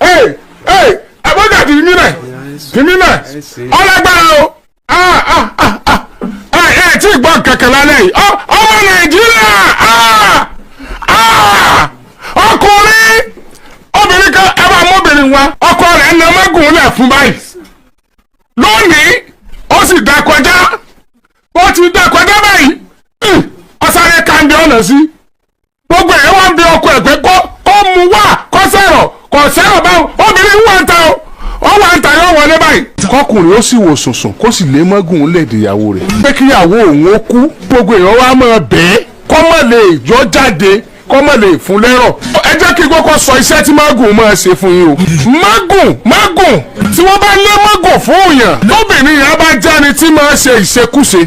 Ẹ ẹ abọ́gàdì mílẹ̀ mílẹ̀ ọlọ́gbàrá o. Ah, ah, ah, ah. Ẹ ẹ tí ì gbọ́ kankan lálẹ́ yìí. Ọmọ Nàìjíríà, ah, ah, ọkùnrin, obìnrin kan, ẹ bá mọ́bìnrin wa, ọkọ rẹ̀ ń na mọ́gùn lẹ̀ fún báyìí lónìí, ó sì dá kọjá. Ó ti dá kọjá báyìí, ó sáré kàndé ọ̀nà sí gbogbo ẹ̀. Wọ́n ń bí ọkọ ẹ̀ pé kó mu wá, kó sẹ̀rọ̀, kó sẹ̀rọ̀ báwo. Obìnrin wà ń ta o, ó wà ń ta, yóò wọlé báyìí. Kọkùnrin ó sì wò sùnsùn, kó sì lé mọ́gùn lẹ́dìyàwó rẹ̀ pé kíyàwó òun ó kú, gbogbo èèyàn wá máa bẹ́ẹ̀ kọ́ mọ̀ lè yọ jáde, kọ́ mọ̀ lè fún lẹ́rọ̀. Ẹ jẹ́ kí n kọ́kọ́ sọ iṣẹ́ tí mágùn máa ṣe fún yín o. Mágùn, mágùn, tí wọ́n bá lé mágùn fún yàn, lóbìnrin yẹn bá jẹ́ni tí máa ṣe ìṣekúṣe,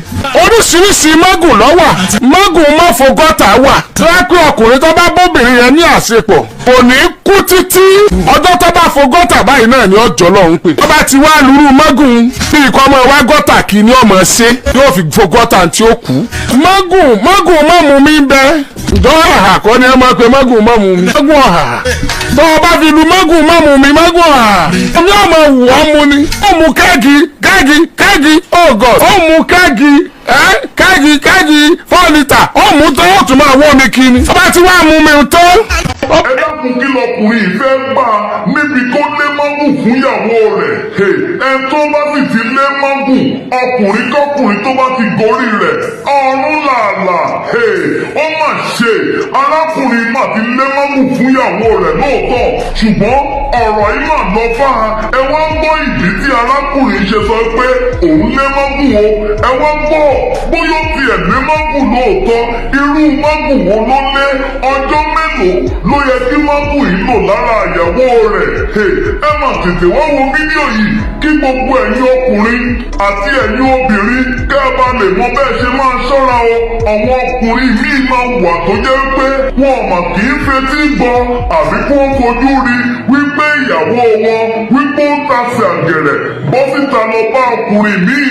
oríṣiríṣi mágùn ló wà. Mágùn máfo gọ́tà wà tí wọ́n pé ọkùnrin tó bá bóbìnrin yẹn ní àṣepọ̀ kò ní kú títí ọjọ́ tó bá fo gọ́tà báyìí náà ni ọjọ́ lọ́hún pé. Tó bá ti wá lúrú mágùn bí ikọ̀ ọmọ wa gọ́tà kí ni ọmọ ṣe yóò fi fo gọ́tà tí ó kú. Mágùn, mágùn mọ́mú mi ń bẹ ǹjọ́ ọ̀hà kọ́ ni ẹ máa pe mágùn mọ́mú mi. Mágùn ọ̀hà, tó o bá fi lu mágùn mọ́mú mi, mágùn ọ̀hà, omi ọmọ wù ọ́ mu ni. Ó mu kẹ́ẹ̀gì, kẹ́ẹ̀gì, kẹ́ẹ̀gì, oh God, ó mu kẹ́ẹ̀gì, ẹ́ kẹ́ẹ̀gì, kẹ́ẹ̀gì 4 litre, ó mu tó, ó tún máa wọ́ mi kí ni. Tó bá ti wá mú mi tán. Ẹ dákun, kí lọkùnrin yìí fẹ́ gbà níbi kó lé mágùn fún ìyàwó rẹ̀? Ẹ tó bá sì ti lé mágùn, ọkùnrin kọkùnrin tó bá ti gorí rẹ̀, ọ̀run làlà. Ó mà ṣe, arákùnrin mà ti lé mágùn fún ìyàwó rẹ̀ lóòótọ́, ṣùgbọ́n ọ̀rọ̀ yìí mà lọ fà á. Ẹ wá ń gbọ́ ìdí tí arákùnrin ṣe sọ pé òun lé mágùn o. Ẹ wá gbọ́ bóyá ó tiẹ̀ lé mágùn lóòótọ́, irú mágùn wo ló lé, ọjọ́ mélòó ló yẹ kí mágùn yìí lò lára ìyàwó rẹ̀? Ẹ mà tètè wá wo fídíò yìí kí gbogbo ẹ̀yin ọkùnrin àti ẹ̀yin obìnrin kẹ́ ẹ bá lè mọ bẹ́ẹ̀ ṣe máa ṣọ́ra o. Àwọn ọkùnrin míì máa wà tó jẹ́ pé wọn mà kì í fetí gbọ́ àbí kó fojú rí wípé ìyàwó wọn wípé ó tasẹ̀ àgẹ̀rẹ̀ bọ́ síta lọ bá ọkùnrin míì.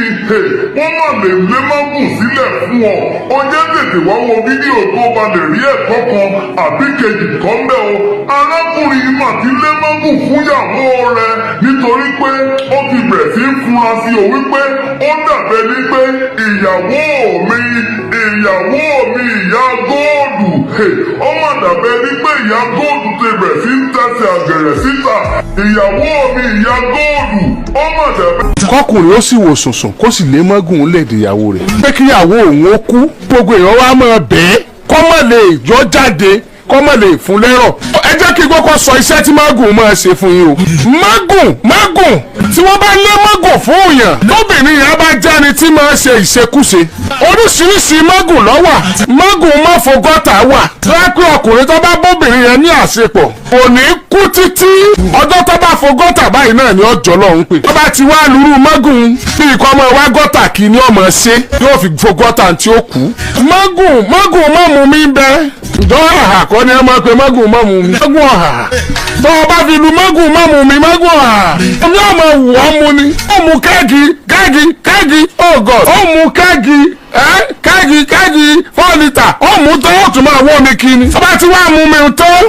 Wọ́n mà lè lé mágùn sílẹ̀ fún ọ. Ó jẹ́ tètè wá wo fídíò tó ba lè rí ẹ̀kọ́ kan àbí kejì kan bẹ́ẹ̀ o. Arákùnrin yìí mà ti lé mágùn fún ìyàwó rẹ̀ nítorí pé ó ti bẹ̀rẹ̀ sí í fura sí o wípé ó dàbẹ̀ ní pé ìyàwó mi, ìyàwó mi, ìyá góòlù, ó mà dàbẹ̀ ní pé ìyá góòlù ti bẹ̀rẹ̀ sí í tẹ̀sẹ̀ àgẹ̀rẹ̀ síta. Ìyàwó mi, ìyá góòlù, ó mà dàbẹ̀. Kọkùnrin ó sì wò sùnsùn, kó sì lé mọ́gùn lẹ́dìyàwó rẹ̀ pé kíyàwó òun ó kú, gbogbo èèyàn wá máa bẹ́ẹ̀ kọ́ mọ̀ lè yọ jáde, kọ́ mọ̀ lè fún lẹ́rọ̀. Ẹ jẹ́ kí n kọ́kọ́ sọ iṣẹ́ tí mágùn máa ṣe fún yín o. Mágùn, mágùn, tí wọ́n bá lé mágùn fún yàn, lóbìnrin yẹn bá jẹ́ni tí máa ṣe ìṣekúṣe, oríṣiríṣi mágùn ló wà. Mágùn máfo gọ́tà wà tí wọ́n pé ọkùnrin tó bá bóbìnrin yẹn ní àṣepọ̀ kò ní kú títí ọjọ́ tó bá fo gọ́tà báyìí náà ni ọjọ́ lọ́hún pé. Tó bá ti wá lúrú mágùn bí ikọ̀ ọmọ wa gọ́tà kí ni ọmọ ṣe yóò fi fo gọ́tà tí ó kú. Mágùn, mágùn mọ́mú mi ń bẹ ǹjọ́ ọ̀hà kọ́ ni ẹ máa pe mágùn mọ́mú mi. Mágùn ọ̀hà, tó o bá fi lu mágùn mọ́mú mi, mágùn ọ̀hà, omi ọmọ wù ọ́ mu ni. Ó mu kẹ́ẹ̀gì, kẹ́ẹ̀gì, kẹ́ẹ̀gì, oh God, ó mu kẹ́ẹ̀gì, ẹ́ kẹ́ẹ̀gì, kẹ́ẹ̀gì 4 litre, ó mú tán, ó tún máa wọ́ mi kí ni. Tó bá ti wá mú mi tán,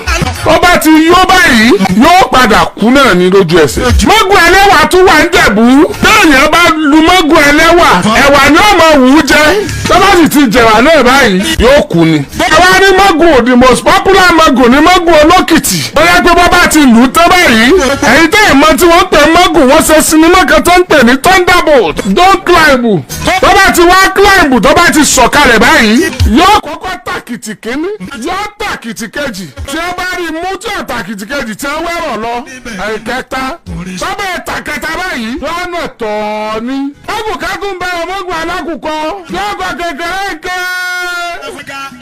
tó bá ti yó báyìí, yóò padà kú náà ní lójú ẹsẹ̀. Mágùn ẹlẹ́wà tún wà ń jẹ̀bú. Téèyàn bá lu mágùn ẹlẹ́wà, ẹ̀wà ni ó máa wù ú jẹ. Tó bá sì ti jẹ̀wà náà báyìí, yóò kú ni. Àwa ní mágùn, the most popular mágùn ní mágùn olókìtì. Ó yẹ pé bọ́ bá ti lù ú tán báyìí, ẹ̀yin tẹ́ ẹ̀ mọ̀ tí wọ́n pè mágùn, wọ́n ṣe sinimá kan tó ń pè ní Thunderbolt Don't Climb. Tó bá ti wá climb, tó bá ti sọ̀kalẹ̀ báyìí, yóò kọ́kọ́ tàkìtì kínní, yóò tàkìtì kejì. Tí wọ́n bá rí mú tí ò tàkìtì kejì, tí wọ́n wẹ̀rọ̀ lọ ẹ̀kẹta, tọ́bẹ̀ tàkẹta báyìí, lọ́nà tọ̀ ni. Mágùn bá ọmọgùn alákùkọ lọ́gọ̀ kékeré ké.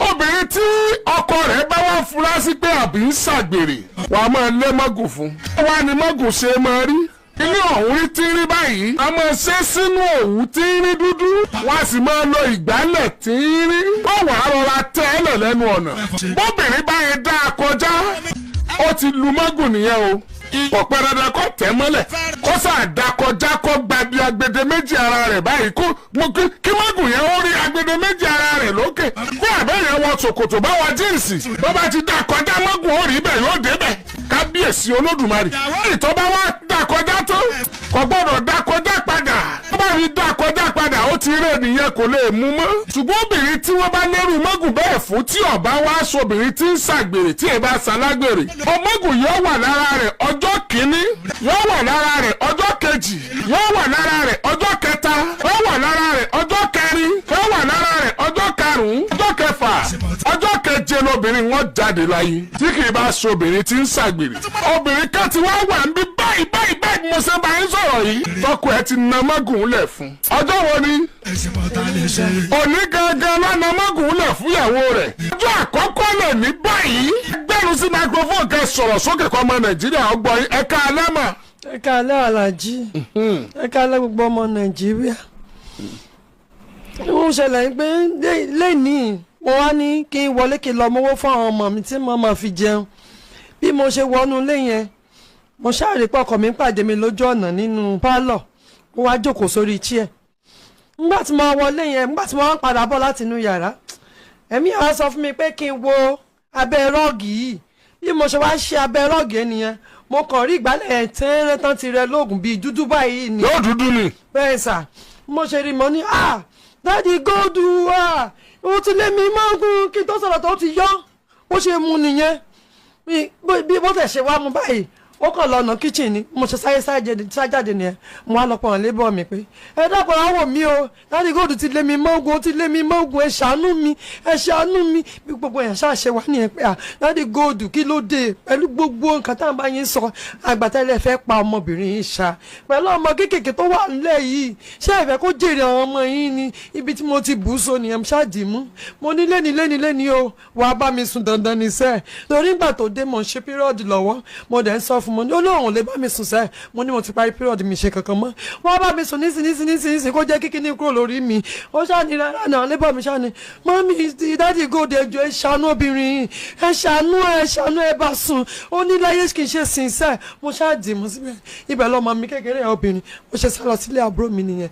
Obìnrin tí ọkọ rẹ̀ bá wá fura sí pé àbí ń ṣàgbèrè, wàá máa lé mọ́gùn fún. Wá ní mọ́gùn ṣe máa rí ilé ọ̀hún rí tíírí báyìí, a máa ṣe sínú òwú tíírí dúdú, wọ́n á sì máa lo ìgbálẹ̀ tíírí. Wọ́n wàá rọra tẹ́lẹ̀ lẹ́nu ọ̀nà. Bóbìnrin báyìí dá a kọjá, ó ti lu mọ́gùn nìyẹn o. Kò pẹ́ dandan kó tẹ̀ mọ́lẹ̀, kó sà dá kọjá, kó gba bí agbede méjì ara rẹ̀ báyìí, kó kí mọ́gùn yẹn ó rí agbede méjì ara rẹ̀ lókè. Kó àbẹ̀yẹn wọ ṣòkòtò bá wọ jíǹsì, bó bá ti dá kọjá, mọ́gùn ó rí bẹ́ẹ̀, yóò débẹ̀. Kábíyèsí. Kábíyèsí Olódùmarè. Ìtọ́ bá wá dà kọjá tó, kò gbọ́dọ̀ dà kọjá padà. Tó bá fi dà kọjá padà, ó ti rẹ̀ nìyẹn, kò lè mú mọ́. Ṣùgbọ́n obìnrin tí wọ́n bá lérú mọ́gùn bẹ́ẹ̀ fún, tí ọba wá sobìnrin tí ń ṣàgbèrè, tí ẹ bá ṣalágbèrè, ọmọgùn yóò wà lára rẹ̀ ọjọ́ kìíní, yóò wà lára rẹ̀ ọjọ́ kejì, yóò wà lára rẹ̀ ọjọ́ kẹta, yóò wà lára rẹ̀ ọjọ́ kẹrin, yóò wà lára rẹ̀ ọjọ́ karùn-ún, ọjọ́ kẹfà, ọjọ́ keje lobìnrin wọn jáde láyé, tí kì í bá sobìnrin tí ń ṣàgbèrè. Obìnrin kan ti wá wà ń bí báyìí báyìí báyìí mo ṣe bá yín sọ̀rọ̀ yìí, tọkọ ẹ ti na mọ́gùn lẹ̀ fún. Ọjọ́ wo ni? Òní gangan ló na mọ́gùn lẹ̀ fúyàwó rẹ̀. Ọjọ́ àkọ́kọ́ lè ní báyìí. Gbẹ́nu sí microphone kẹ́ sọ̀rọ̀ sókè kọ́ ọmọ Nàìjíríà ọgbọ́n. Ẹ káalẹ́ mà. Ẹ káalẹ́, Aláàjì. Ẹ káalẹ́, gbogbo ọmọ Nàìjíríà. Ó ṣẹlẹ̀ pé lẹ́nìí, mo wá ní kí n wọlé, kí n lọ mówó fún àwọn ọmọ mi tí mo máa fi jẹun. Bí mo ṣe wọnú ilé yẹn, mo ṣáà pé ọkọ mi pàdé mi lójú ọ̀nà nínú pálọ̀. Ó wá jókòó sórí chair. Nígbà tí mo wọlé yẹn, nígbà tí mo wá ń padà bọ̀ láti inú yàrá, ẹ̀mí àwọn sọ fún mi pé kí n wo abẹ́ rug yìí. Bí mo ṣe wá ṣe abẹ́ rug yẹn nìyẹn, mo kàn rí ìgbálẹ̀ ẹ̀ tẹ́rẹ́ tán ti rẹ lóògùn bíi dúdú báyìí ni. Yóò dúdú ni. Bẹ́ẹ̀ sà, mo ṣe rí, mo ní, "Ah, Daddy Gold, ah, ó ti lé mi mọ́gùn." Kí n tó sọ̀rọ̀ tó ti yọ, bó ṣe mú nìyẹn. Bí bó tẹ̀ ṣe wá mú báyìí, ó kàn lọ ọ̀nà kitchen ni. Mo ṣe sáré sájáde nìyẹn. Mo wá lọ pọ̀ lébọ̀ mi pé, "Ẹ dákun, àwọ̀ mi o, Daddy Gold ti lé mi mọ́gùn, ó ti lé mi mọ́gùn, ẹ ṣàánú mi, ẹ ṣàánú mi." Bí gbogbo yẹn ṣàṣẹ wá nìyẹn pé, "À, Daddy Gold, kí ló dé pẹ̀lú gbogbo nǹkan tá à ń bá yín sọ? Àgbàtẹ́lẹ̀ fẹ́ pa ọmọbìnrin yìí ṣá pẹ̀lú ọmọ kéékèèké tó wà nílẹ̀ yìí. Ṣé ẹ fẹ́ kó jèrè àwọn ọmọ yín ni?" Ibi tí mo ti bù ú so nìyẹn. Ṣáàdì mú, mo ní lẹ́ni lẹ́ni lẹ́ni o, wàá bá mi sùn dandan ní sẹ́ẹ̀. Torí ìgbà tó dé, mo ń ṣe period lọ́wọ́. Mo dẹ̀ ń sọ fún, mo ní olóhùn lè bá mi sùn sẹ́ẹ̀. Mo ní mo ti parí period mi, ṣe kankan mọ́, wọ́n bá mi sùn nísìn nísìn nísìn nísìn, kó jẹ́ kíkíní kúrò lórí mi. Ó ṣáà ní rárá náà lébọ̀ mi ṣáà ní, "Mummy, Daddy Gold, ẹjọ́, ẹ ṣàánú obìnrin yìí, ẹ ṣàánú, ẹ ṣàánú, ẹ bá sùn." Ó ní láyé kì í ṣe sìn sẹ́ẹ̀. Mo ṣáà dì mú síbẹ̀. Ibẹ̀ lọ́mọ mi kékeré obìnrin, mo ṣe sá lọ sílé àbúrò mi nìyẹn.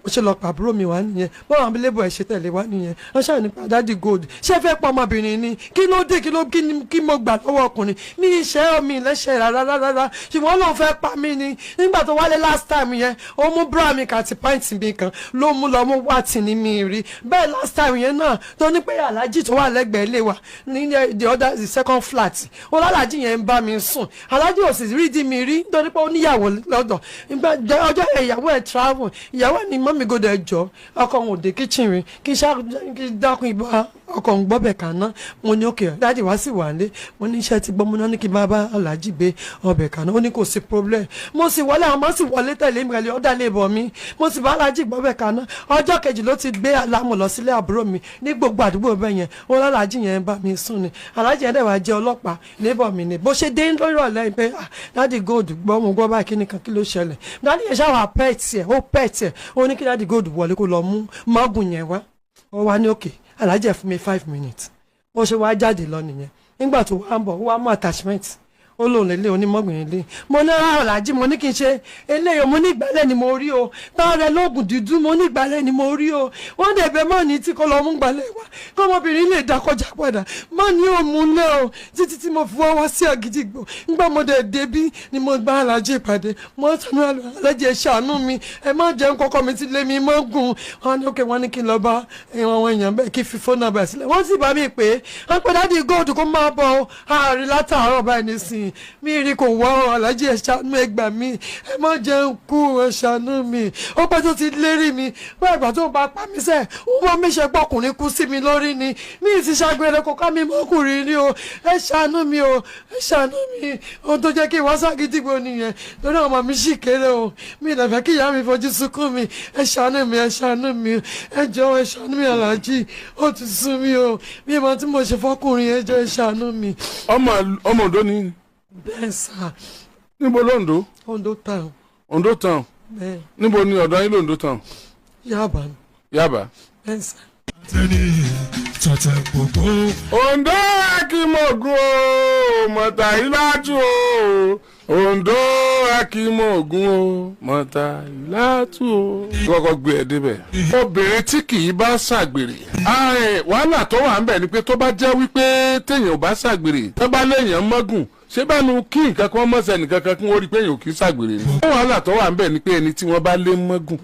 Mo ṣe lọ pa àbúrò mi wá nìyẹn. Báwọn abilébo ẹ̀ ṣe tẹ̀lé wá nìyẹn. Wọ́n ṣáà nípa, "Daddy Gold, ṣé fẹ́ pa ọmọbìnrin ni? Kí ló dé? Kí ló kí ni kí mo gbà lọ́wọ́ ọkùnrin mi? Iṣẹ́ mi lẹ́sẹ̀ rárá rárá, ṣùgbọ́n lòun fẹ́ pa mí ni. Nígbà tó wálé last time yẹn, ó mú bra mi kàti pant mi kan ló mú lọ, mú wá tì ní mi rí bẹ́ẹ̀. Last time yẹn náà, tó ní pé aláàjì tó wà lẹ́gbẹ̀ẹ́ ilé wa ní the other, the second flat, ó lálàjì yẹn ń bá mi sùn. Aláàjì ò sì rí di mi rí nítorí pé ó níyàwó lọ́dọ̀. Ọjọ́ ìyàwó ẹ̀ travel, ìyàwó ẹ̀ ní, "Mummy Gold, ẹjọ́, ọkọ òun ò dé kitchen rí, kí ṣá kí dákun ìbá ọkọ òun gbọ́bẹ̀ kaná." Mo ní, "Okay, daddy wá sí wà nílé." Mo ní iṣẹ́ ti gbọ́, mo náà ní kí n máa bá aláàjì gbé ọbẹ̀ kaná. Ó ní kò sí problem. Mo sì wọlé, àwọn ọmọ sì wọlé tẹ̀lé mi rẹ̀, ọ̀dà lè bọ̀ mí. Mo sì bá aláàjì gbọ́bẹ̀ kaná. Ọjọ́ kejì ló ti gbé alámù lọ sílé àbúrò mi ní gbogbo àdúgbò bẹ́ẹ̀ yẹn. Ó lálàájì yẹn bá mi sùn ni. Aláàjì yẹn dẹ̀ wá jẹ́ ọlọ́pàá, neighbor mi ni. Bó ṣe dé lórí ọ̀lẹ́ pé, "Ah, Daddy Gold, gbọ́, mo gbọ́ báyìí, kíni kan, kí ló ṣẹlẹ̀?" Daddy yẹn ṣáà wà pet ẹ̀, ó pet ẹ̀. Ó ní kí Daddy Gold wọlé, kó lọ mú mọ́gùn yẹn wá. Ó wá ní, "Okay, aláàjì, ẹ̀ fún mi 5 minutes." Bó ṣe wá jáde lọ nìyẹn. Nígbà tó wá ń bọ̀, ó wá mú attachment, ó lóun lélẹ̀ onímọ̀gbìn ilé. Mo ní aláàjì, mo ní kí n ṣe eléyìí. Mo ní ìgbálẹ̀ ni mo rí o, táwọn rẹ lóògùn dúdú. Mo ní ìgbálẹ̀ ni mo rí o. Wọ́n dẹ̀ bẹ́ẹ̀ mọ́ ní tí kò lọ mú ìgbálẹ̀ wá, kọ́mọbìnrin lè dá kọjá padà mọ́ ní òun náà o, títí tí mo fi wá wá sí Àgídìgbò. Nígbà mo dẹ̀ débí ni mo bá aláàjì ìpàdé. Mo sànú aláàjì, ẹ ṣàánú mi, ẹ má jẹun kọ́kọ́ mi ti lé mi mọ́gùn. Wọn ní okay, wọn ní kí n lọ bá àwọn èèyàn bẹ́ẹ̀, kí fi fóònù number sílẹ̀. Wọ́n sì bá mi pè é, wọ́n pẹ́ Daddy Gold kó máa bọ̀ ọ́ àárín látàárọ̀ báyìí nísìnyí, mi rí kò wá ọ. Aláàjì, ẹ ṣàánú, ẹ gbà mí, ẹ má jẹun kú, ẹ ṣàánú mi. Ó pẹ́ tó ti lérí mi wọ́n, ìgbà tó bá pa mí sẹ́, ó wọ́n mi ṣe pọkùnrin kú sí mi lórí ni. Mi ti ṣàgbére, kò ká mi mọ́kùnrin ni o. Ẹ ṣàánú mi o, ẹ ṣàánú mi. Ohun tó jẹ́ kí ìwá ságídígbò nìyẹn, lórí àwọn ọmọ mi sì kéré o. Mi ì lè fẹ́ kí ìyá mi fojú sunkún mi. Ẹ ṣàánú mi, ẹ ṣàánú mi, ẹ jọ̀ọ́, ẹ ṣàánú mi. Aláàjì, ó ti sú mi o. Mi mọ tí mo ṣe fọkùnrin. Ẹ jọ̀ọ́, ẹ ṣàánú mi. Ọmọ Ondo ni? Bẹ́ẹ̀ sà. Níbo lóńdó? Ondo Town. Ondo Town? Bẹ́ẹ̀. Níbo ni ọ̀dọ̀ yín lóńdó Town? Yaba. Yaba. Bẹ́ẹ̀ sà. Tẹ́ni tẹ̀tẹ̀ gbogbo. Ondo akimogun o, mọ̀tà ìlàtú o. Ondo akimogun o, mọ̀tà ìlàtú o. Kọ́kọ́ gbé ẹ débẹ̀. Obìnrin tí kì í bá ṣàgbèrè. Ààrẹ wàhálà tó wà ń bẹ̀ ni pé, tó bá jẹ́ wípé téèyàn ò bá ṣàgbèrè, tó bá léèyàn mọ́gùn. Ṣé bánu kí nǹkan kan mọ̀sẹ̀ nìkan kan kí wọ́n rí pé èèyàn kì í ṣàgbèrè ni. Wọ́n wàhálà tó wà ń bẹ̀ ni pé ẹni tí wọ́n bá lé mọ́gùn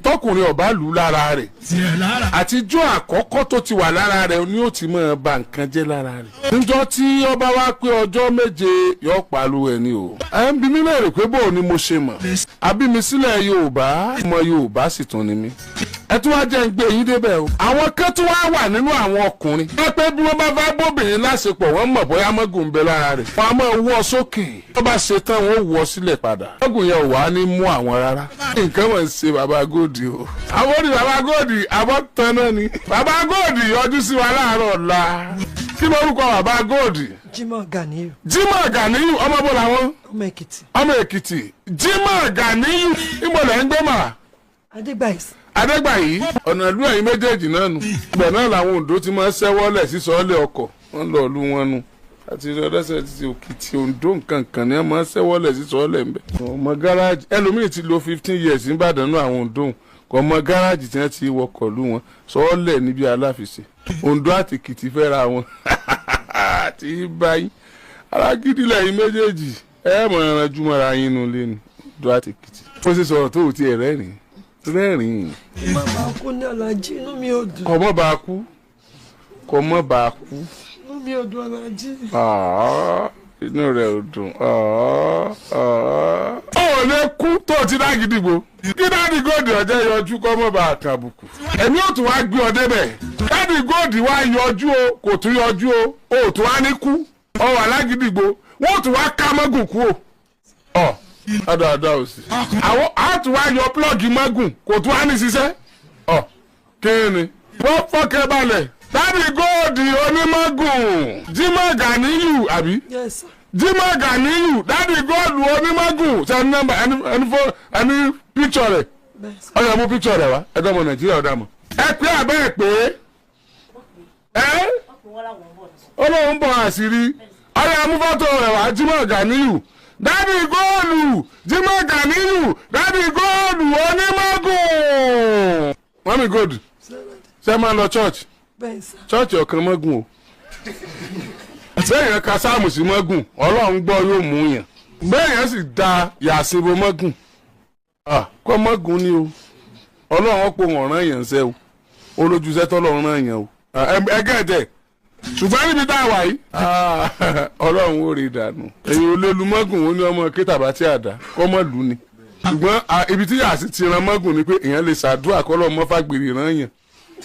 tọkùnrin ọ̀bá lù ú lára rẹ̀, Tiẹ̀ lára. àtijọ́ àkọ́kọ́ tó ti wà lára rẹ̀ ni ó ti máa ba nǹkan jẹ́ lára rẹ̀. Níjọ́ tí ọba wá pé ọjọ́ 7 yóò palu ẹ̀ ni o. Ẹ ń bi mí lérè pé bóò ni mo ṣe mọ̀. Àbí mi sílẹ̀ Yorùbá, ọmọ Yorùbá sì tún ni mí. Ẹ tún wá jẹ́ ń gbé yín débẹ̀ o. Àwọn kan tún wá wà nínú àwọn ọkùnrin. Wọ́n pé bí wọ́n bá bá bóbìnrin láṣepọ̀, wọ́n mọ̀ bóyá mọ́gùn ń bẹ lára rẹ̀. Wọ́n á máa wọ́ sókè. Tó bá ṣe tán, wọ́n wọ́ sílẹ̀ padà. Mọ́gùn yẹn ò wá ní mú àwọn rárá. Nǹkan wọ̀n ń ṣe bàbá Góòdì o. Àwọn orí bàbá Góòdì àbọ̀ tán náà ni. Bàbá Góòdì yọjú sí wa láàárọ̀ ọ̀la. Kí lorúkọ bàbá Góòdì? Jimoh Ganiyu. Jimoh Ganiyu, ọmọ bó làwọn? Ọmọ Èkìtì. Ọmọ Èkìtì. Jimoh Ganiyu, ìmọ̀lẹ̀ ń gbé mà? Adégbàyí. Adégbàyí, ọ̀nà ìlú ẹ̀yìn méjèèjì náà nù. Ìgbà náà làwọn Oǹdó ti máa ń ṣẹ́wọ́lẹ̀ sísọ́ọ́lẹ̀ ọkọ̀, wọ́n lọ ìlú wọn nù. Àti ọlọ́sẹ̀ ti Òkìtì, Oǹdó, nǹkan kan ni wọ́n máa ń ṣẹ́wọ́lẹ̀ sísọ́ọ́lẹ̀ ńbẹ. Ọmọ gáràjì ẹlòmíì ti lo 15 years nìbàdàn náà, àwọn Oǹdó kò mọ gáràjì tí wọ́n ti wọkọ̀ lú wọn sọ́ọ́lẹ̀ níbi aláfiṣe. Oǹdó àti Èkìtì fẹ́ra wọn àti báyìí alágídí lẹ́yìn méjèèjì, ẹ mọ̀ ẹran jùmọ̀ra yín nu lé ní Oǹdó àti Èkìtì. Ó sì sọ̀rọ̀ tó ò tiẹ̀ rẹ́rìn rẹ́rìn. Má bàa kú ní alájí, inú mi ò dùn. Kò mọ́ bá a kú, kò mọ́ bá a kú. Inú mi ò dùn, alájí. Ah, inú rẹ̀ ò dùn. Ah, ah. Ó lè kú tó o ti dá gidigbo kí Daddy Gold ọjọ́ yọjú kọ́ mọ́ bá a kàn àbùkù. Ẹ̀mí ò tún wá gbé ọ débẹ̀. Daddy Gold wá yọjú o, kò tún yọjú o, o tún wá ní kú, ọ wà lágidigbo, wọ́n tún wá ká mọ́gùn kú o. Ọ ọ̀dọ̀ ò sí. Àwọn á tún wá yọ plug mọ́gùn, kò tún wá ní ṣiṣẹ́. Ọ kí ni wọ́n fọ́kẹ́ balẹ̀. Daddy Gold onímọ̀gùn, Jimoh Ganiyu, àbí? Yes sir. Jimoh Ganiyu, Daddy Gold onímọ̀gùn, ṣe ẹni nọ́mbà ẹni ẹni fọ́ ẹni picture rẹ̀? Bẹ́ẹ̀ sir. Ọyọ mú picture rẹ̀ wá, ẹ̀dọ́ ọmọ Nàìjíríà ọ̀dà mọ̀. Ẹ pé àbẹ́ ẹ pé ẹ olóhùn bọ̀ àṣírí. Ọyọ mú fọ́tò rẹ̀ wá. Jimoh Ganiyu, Daddy Gold, Jimoh Ganiyu, Daddy Gold onímọ̀gùn. Mummy Gold, ṣé máa lọ church? Bẹ́ẹ̀ sir. Church ọ̀kan mọ́gùn o. Bẹ́ẹ̀ yẹn ka sáàmù sí mọ́gùn, Ọlọ́run gbọ́, yóò mú yàn. Bẹ́ẹ̀ yẹn sì da yàsìnbó mọ́gùn. Ah, kọ́ mọ́gùn ni o. Ọlọ́run ọ̀pọ̀ ọ̀ràn yẹn ń sẹ́ o, olójúṣẹ́ tọ́lọ́run ràn yẹn o. Ẹgẹ́ ẹ̀dẹ̀, ṣùgbọ́n níbi tá a wà yìí, Ọlọ́run ó rí dànù. Èyí ò lè lu mọ́gùn, ó ní ọmọ kétàbá tí a dá kọ́ mọ́ lù ni. Ṣùgbọ́n ibi tí yàtí ti ran mọ́gùn ni pé èèyàn lè ṣàdúrà kọ́ lọ́ọ́ mọ́ fàgbèrè ràn yàn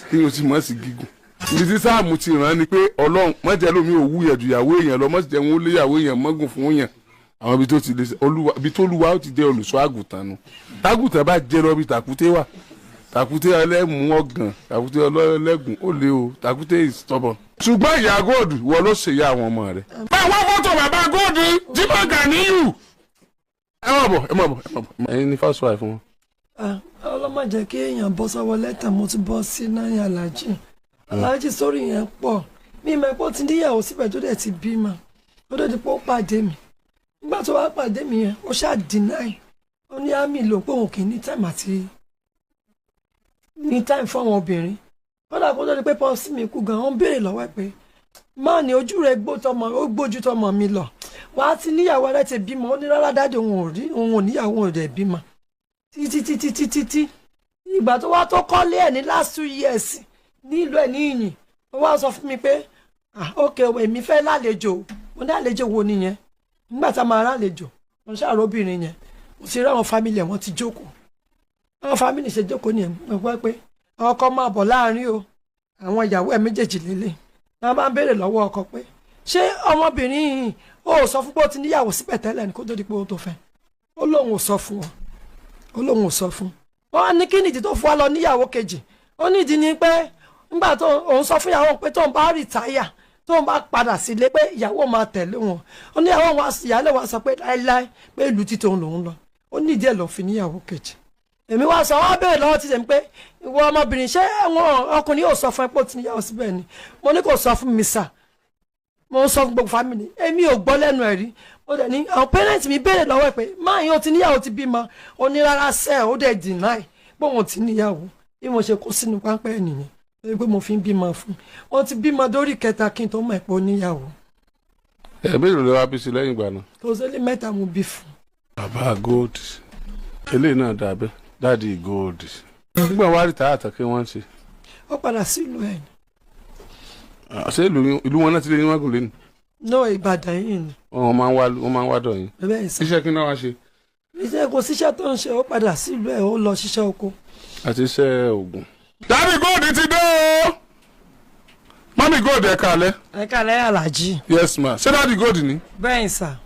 kí o sì mọ̀ sí gígùn. Ibi tí sáàmù ti ràn ni pé Ọlọ́run mọ̀jẹ̀ lómi ò wú yẹn ju ìyàwó èèyàn lọ, mọ̀jẹ̀ wọn ó lé ìyàwó èèyàn mọ́gùn fún yàn. Àwọn ibi tó ti lè olúwa, ibi tó olúwa ó ti jẹ́ olùṣọ́ àgùntàn nu. Tágùntàn bá jẹ́ lọ bí tàkúté wà, tàkúté ẹlẹ́mú ọ̀gàn, tàkúté ọlọ́lẹ́gùn ó lé o, tàkúté is stubborn. Ṣùgbọ́n ìyá Góòdù, wọ́n ló ṣèyá àwọn ọmọ rẹ̀. Báwo fọ́tò bàbá Góòdù, Jimoh Ganiyu. Ẹ má bọ̀, ẹ má bọ̀, ẹ má bọ̀. Ẹ̀yin ní first wife wọn. Ah, ọlọ́mọ jẹ́ kí èèyàn bọ́ sọ́wọ́ lẹ́tà. Mo ti bọ́ sí náírà alájí alájí sórí yẹn pọ̀. Mi ìmọ̀ ẹ̀pọ̀ ti níyàwó síbẹ̀ tó dẹ̀ ti bímọ. Ó dẹ̀ di pé ó pàdé mi. Nígbà tó wá pàdé mi yẹn, ó ṣáà deny. Ó ní àmì lò pé òun kì í ní time àti ní time fún àwọn obìnrin. Kódà kó tó di pé pọ́sí mi kú gan, ó ń béèrè lọ́wọ́ ẹ̀ pé máa ní ojú rẹ̀ gbó tọmọ, ó gbójú tọmọ mi lọ, wàá ti níyàwó rẹ̀ ti bímọ. Ó ní rárá daddy, òun ò rí, òun ò níyàwó, òun ò dẹ̀ bímọ. Títí títí títí tí ìgbà tó wá tó kọ́lé ẹ̀ ní last 2 years nílùú ẹ̀ ní ìyìn, ó wá sọ fún mi pé, "Ah, ok, èmi fẹ́ lálejò." Mo ní, "Àlejò wo nìyẹn?" Nígbà tá a máa rálejò, mo ṣàrò obìnrin yẹn, mo ti rí àwọn family ẹ̀, wọ́n ti jókòó. Àwọn family ṣe jókòó nìyẹn, mo gbọ́ pé ọkọ máa bọ̀ láàrin o, àwọn ìyàwó ẹ̀ méjèèjì lélẹ̀. Wọ́n máa ń béèrè lọ́wọ́ ọkọ pé, ṣé ọmọbìnrin yìí ó sọ fún pé ó ti níyàwó síbẹ̀ tẹ́lẹ̀ ní kó tó di pé ó tó fẹ́? Ó lóun ò sọ fún wọn, ó lóun ò sọ fún wọn. Á ní kí nìdí tó fún wa lọ níyàwó kejì? Ó nídìí ni pé nígbà tó òun sọ fún ìyàwó pé tóun bá retire, tóun bá padà sílé, pé ìyàwó máa tẹ̀lé wọn. Ó ní ìyàwó wa, ìyálé wa sọ pé láéláé, pé ìlú tí tóun lòun lọ. Ó nídìí ẹ̀ lọ fi níyàwó kejì. Èmi wá sọ, wá béèrè lọ́wọ́ ti tẹ̀mí pé, ìwọ ọmọbìnrin, ṣé àwọn ọkùnrin yóò sọ fún ẹ pé ó ti níyàwó síbẹ̀ ni? Mo ní kò sọ fún mi sà. Mo ń sọ fún gbogbo family, èmi ò gbọ́ lẹ́nu ẹ̀ rí. Mo dẹ̀ ní àwọn parents mi béèrè lọ́wọ́ ẹ̀ pé máa yín ó ti níyàwó, ti bímọ? Ó ní rárá sẹ́. Ó dẹ̀ deny pé òun ti níyàwó. Bí mo ṣe kó sínú pápẹ́ ẹ̀ nìyẹn, lórí pé mo fi ń bímọ fún wọ́n. Ti bímọ dórí kẹta kí n tó mọ̀ pé ó níyàwó. Ẹ mélòó lè wá bí sí lẹ́yìn ìgbà náà? Kò sẹ́lẹ̀, mẹ́ta mo bí fún. Bàbá Gold, eléyìí náà dàbẹ́ Daddy Gold. Nígbà wàá rí tààtà kí wọ́n ń ṣe? Ó padà sílùú ẹ̀ ni. Ṣé ìlú wọn náà ti lé ní wágùn lẹ́nu? No, Ìbàdàn yìí ni. Wọ́n máa ń wá dọ̀ yín? Bẹ́ẹ̀ sà. Iṣẹ́ kí náà wá ṣe? Iṣẹ́, kò síṣẹ́ tó ń ṣe. Ó padà sílùú ẹ̀, ó lọ ṣiṣẹ́ oko. Àti iṣẹ́ oògùn. Daddy Gold ti dé o. Mummy Gold, ẹ káalẹ́. Ẹ kálẹ́, Aláàjì. Yes ma. Ṣé Daddy Gold ni? Bẹ́ẹ̀ sà.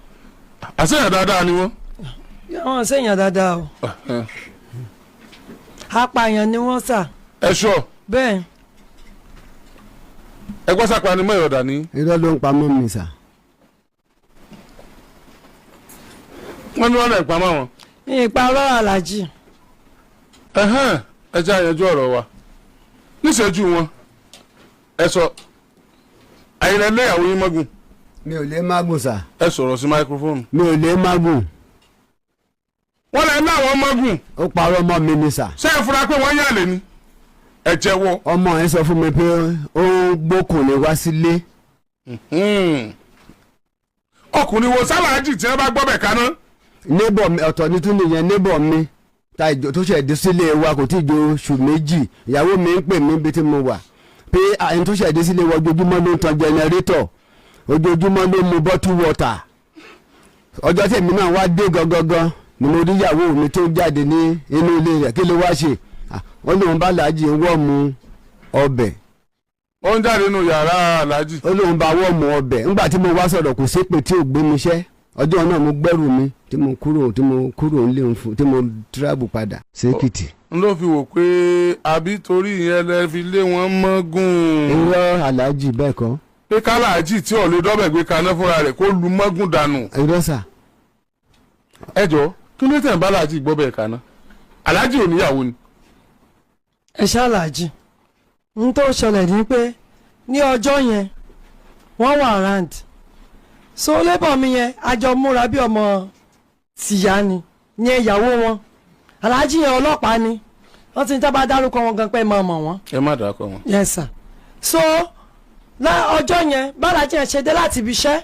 Àṣeyàn dáadáa ni wọ́n? Wọ́n ṣèyàn dáadáa o. Apààyàn ni wọ́n sà. Ẹ ṣọ. Bẹ́ẹ̀. Ẹ gbọ́, sápá ni mọ́ ìyọ̀dà ni. Irọ́ ló ń pa mọ́ mi sà. Wọ́n ní wọ́n lè pamọ́ wọn. Ìparọ́, Aláàjì. Ẹ̀hẹ́n, ẹ jẹ́ àyànjú ọ̀rọ̀ wa níṣẹ́jú wọn. Ẹ sọ àyìnlẹ̀ lẹ́yàwó yín mọ́gùn. Mi ò lè mágùn sà. Ẹ sọ̀rọ̀ sí máikrófóònù. Mi ò lè mágùn. Wọ́n lè ní àwọn mọ́gùn. Ó parọ́ mọ́ mi ni sà. Ṣé ẹ fura pé wọ́n yàlè ni? Ẹ jẹ́wọ́. Ọmọ ẹ sọ fún mi pé ó ń gbókùnrin wá sílé. Ọkùnrin wo sálàájì tí wọ́n bá gbọ́ bẹ̀ kaná? Neighbor mi ọ̀tọ̀ ní tún nìyẹn. Neighbor mi ta ìjọ tó ṣẹ̀ dé sílé wa, kò tí ì ju oṣù 2. Ìyàwó mi ń pè mí bí tí mo wà pé ẹni tó ṣẹ̀ dé sílé wa, ojoojúmọ́ ló ń tan generator, ojoojúmọ́ ló ń mu bottle water. Ọjọ́ tèmi náà wá dé gangan ni mo rí ìyàwó mi tó jáde ní inú ilé rẹ̀. Kí ló wá ṣe? Ó lóun bá làájì ń warm ọbẹ̀. Ó ń jáde nínú yàrá aláàjì? Ó lóun bá warm ọbẹ̀. Ńgbà tí mo wá sọ̀rọ̀, kò sépè tí ò gbé mi ṣẹ́. Ọjọ́ náà mo gbẹ́rù mi tí mo kúrò nílé òun fún tí mo travel padà sékìtì. N ló fi wò pé àbí torí ìyẹn lẹ fi lé wọn mọ́gùn? Irọ́, aláàjì, bẹ́ẹ̀ kọ́. Pé kálàájì tí ò lè dọ́bẹ̀ gbé kaná fúnra rẹ̀ kó lu mọ́gùn dànù. Irọ́ sà. Ẹ jọ, kí ló tẹ̀ ń bá aláàjì gbọ́ bẹ́ẹ̀ kaná? Aláàjì ò níyàwó ni? Ẹ ṣàlàjì, n tó ṣẹlẹ̀ ní pé ní ọjọ́ yẹn wọ́n wà around, so labour mi yẹn, àjọ múra bí ọmọ tìyá ni ní ìyàwó wọn. Aláàjì yẹn ọlọ́pàá ni wọ́n ti ń tábà dárúkọ wọn gan pé máa mọ̀ wọ́n. Ẹ má dàá kọ wọn. Yes sir. So lá ọjọ́ yẹn, bàlájì yẹn ṣe dé láti ibi iṣẹ́,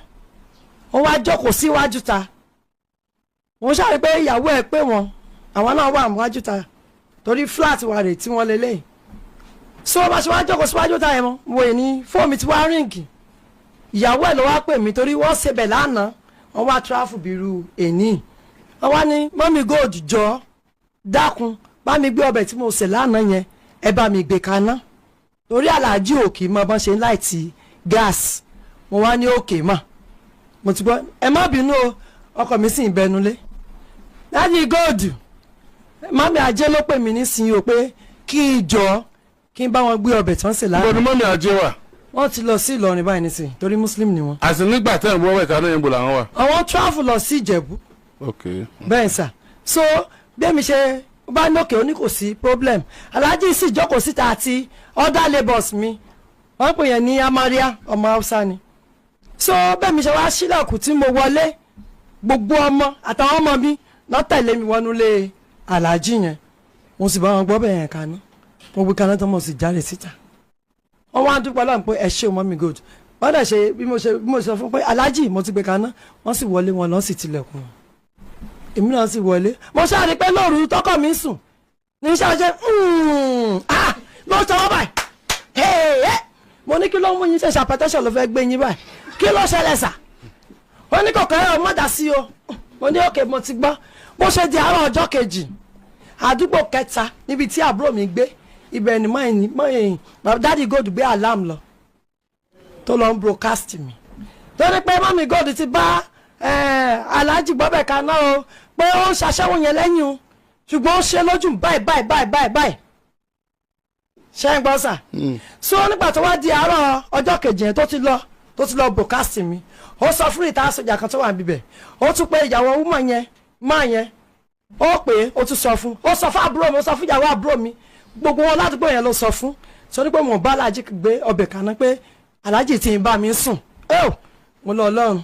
ó wá jókòó síwájú ta. Wọ́n ṣàrí pé ìyàwó ẹ̀ pé wọ́n, àwọn náà wà níwájú ta torí flat wà rè tí wọ́n lélẹ̀. So bá ṣe wá jókòó síwájú ta yẹn, mọ́ wo ní fóònù mi ti wá ring. Ìyàwó ẹ̀ ló wá pè mí torí wọ́n ṣebẹ̀ lánàá, wọ́n wá travel bírú èní. Wọ́n wá ní, "Mummy Gold, jọ, dákun, bá mi gbé ọbẹ̀ tí mo sè lánàá yẹn, ẹ bá mi gbé kaná torí aláàjì òkè mọ bọ́n ṣe ń light gas." Mo wá ní, "Okay mà, mo ti gbọ́, ẹ má bínú o, ọkọ mi sì ń bẹnulé." Daddy Gold, mummy ajé ló pè mí nísìnyí o pé kí n jọ, kí n bá wọn gbé ọbẹ̀ tán sè Níbo lánàá. ni mummy ajé wà? Wọ́n ti lọ sí Ìlọrin báyìí nísìnyí torí Muslim ni wọ́n. Àti nígbà tẹ́ ń gbọ́ bẹ̀ kaná yẹn, bò làwọn wà? Àwọn travel lọ sí Ìjẹ̀bú. Ok. Bẹ́ẹ̀ sà. So bí èmi ṣe bá nókè, ó ní kò sí problem. Aláàjì sì jókòó síta àti other labours mi, wọ́n pè yẹn ní Amaria, ọmọ Hausa ni. So bẹ́ẹ̀ mi ṣe wá sílẹ̀kùn tí mo wọlé, gbogbo ọmọ àtàwọn ọmọ mi lọ tẹ̀lé mi wọnú lé aláàjì yẹn. Mo sì bá wọn gbọ́ bẹ́ẹ̀ yẹn kaná. Mo gbé kaná tán, mo sì jáde síta. Wọ́n wá ń dúpẹ́ lọ́run pé ẹ ṣé o, mummy Gold. Wọ́n dẹ̀ ṣe bí mo ṣe sọ fún pé aláàjì, mo ti gbé kaná. Wọ́n sì wọlé wọn lọ, sì tilẹ̀kùn wọn. Èmi náà sì wọlé. Mo ṣáà rí pé lóru tọkọ mi sùn ní ṣáà ah ló sọ wọ́n báyìí. Hey, hey. Mo ní, "Kí ló ń mú yín ṣe? Ṣàpẹtẹ́ṣọ̀ ló fẹ́ gbé yín báyìí? Kí ló ṣẹlẹ̀ sà?" Ó ní kọ̀ọ̀kan ẹ̀ mọ̀dà sí o. Mo ní, "Okay, mo ti gbọ́." Bó ṣe di àárọ̀ ọjọ́ kejì, àdúgbò kẹta níbi tí àbúrò mi gbé, ibẹ̀ ni mọ́yìn mọ́yìn Daddy Gold gbé alarm lọ tó lọ ń broadcast mi torí pé mummy Gold ti bá Alhaji gbọ́bẹ̀ kaná o, pé ó ń ṣaṣẹ́wó yẹn lẹ́yìn o, ṣùgbọ́n ó ṣe lójú báyìí báyìí báyìí báyìí báyìí. Ṣé ń gbọ́ sà? So nígbà tó wá di àárọ̀ ọjọ́ kejì yẹn, tó ti lọ broadcast mi, ó sọ fún ìta sójà kan tó wà níbẹ̀. Ó tún pé ìyàwó woman yẹn máa yẹn, ó pè é, ó tún sọ fún, ó sọ fún àbúrò mi, ó sọ fún ìyàwó àbúrò mi, gbogbo wọn ládùúgbò yẹn ló sọ fún. Sọ ní pé mo bá aláàjì gbé ọbẹ̀ kaná, pé aláàjì tí ń bá mi sùn. Ẹ ò mo lọ, Ọlọ́run,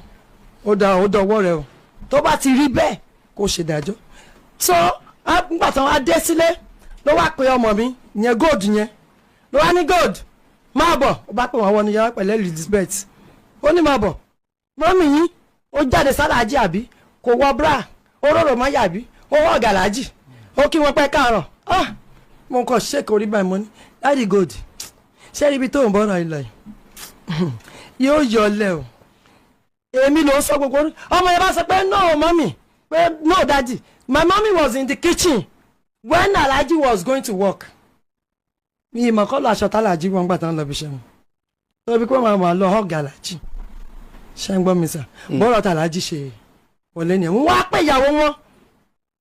ó da, ó dọwọ́ rẹ o. Tó bá ti rí bẹ́ẹ̀, kó ṣèdájọ́. So nígbà tí wọ́n á dé sílé, ló wá pe ọmọ mi yẹn, Gold yẹn, ló wá ní, "Gold, máa bọ̀." Ó bá pè wọ́n wọnú yàrá pẹ̀lú Elizabeth. Ó ní, "Máa bọ̀." Mummy yín ó jáde sálàájì àbí kò wọ bra, ó rọrọ mọ́ yàbí ó wọ gàlájì, ó kí wọn pẹ́ káàárọ̀. Ah, mo kàn ṣèkò orí báyìí, mo ní, "Daddy Gold, ṣé ibi tó ń bọ̀rọ̀ ilẹ̀ yìí yóò yọ lẹ o? Èmi ló ń sọ gbogbo ọmọ yẹn bá sọ pé no mummy, pé no daddy, my mommy was in the kitchen when Alhaji was going to work." Mi ìmọ̀ kọ́ lọ aṣọ tálàjì wọn gbà tán lọ bí iṣẹ́ wọn tóbi pé wọn máa lọ hug Alhaji. Ṣé ń gbọ́ mi sà? Bọ́rọ̀ tàlàjì ṣe wọlé ni wọ́n wá pé ìyàwó wọn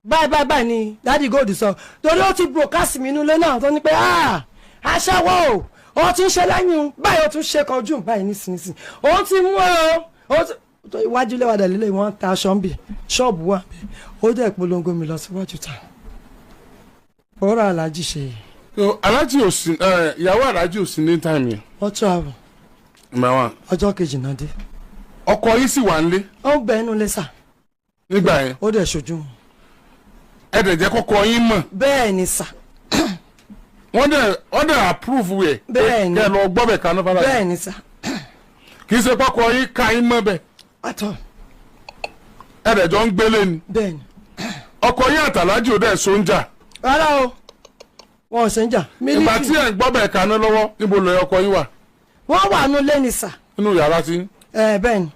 báyìí báyìí báyìí ni Daddy Gold sọ, torí ó ti broadcast mi inú ilé náà tó ní pé, "Ah, aṣẹ́wó o, ó ti ń ṣe lẹ́yìn báyìí, ó tún ṣe kan ojú báyìí nísinsìnyí, ó ti mú ọ ó ti iwájú lẹ́wàdà lélẹ̀." Wọ́n ta aṣọ ń bì, ṣọ́ọ̀bù wà, ó dẹ̀ polongo mi lọ síwájú ta bọ́rọ̀ aláàjì ṣe. Aláàjì ò sí, ìyàwó aláàjì ò sí ní time yẹn? Wọ́n travel. Ìgbà wọn. Ọjọ́ kejì náà dé. Ọkọ yìí sì wà nílé? Ó ń bẹ inú ilé sà. Nígbà yẹn? Ó dẹ̀ ṣojú wọn. Ẹ dẹ̀ jẹ́ kọ́kọ́ yín mọ̀? Bẹ́ẹ̀ ni sà. Wọ́n dẹ̀ approve ẹ̀? Bẹ́ẹ̀ ni. Kẹ́ ẹ lọ gbọ́bẹ̀ kaná fara? Bẹ́ẹ̀ ni sà. Kì í ṣe kọ́kọ́ yín ka yín mọ́ bẹ́ẹ̀? Àtọ̀. Ẹ dẹ̀ jọ ń gbélé ni? Bẹ́ẹ̀ ni. Ọkọ yín àtàlájì ò dẹ̀ so ń jà? Rárá o, wọn ò ṣe ń jà. Ìgbà tí ẹ̀ ń gbọ́bẹ̀ kaná lọ́wọ́, níbo lọ ọkọ yín wà? Wọ́n wà nínú ilé ni sà. Nínú yàrá tí? Ẹ bẹ́ẹ̀ ni.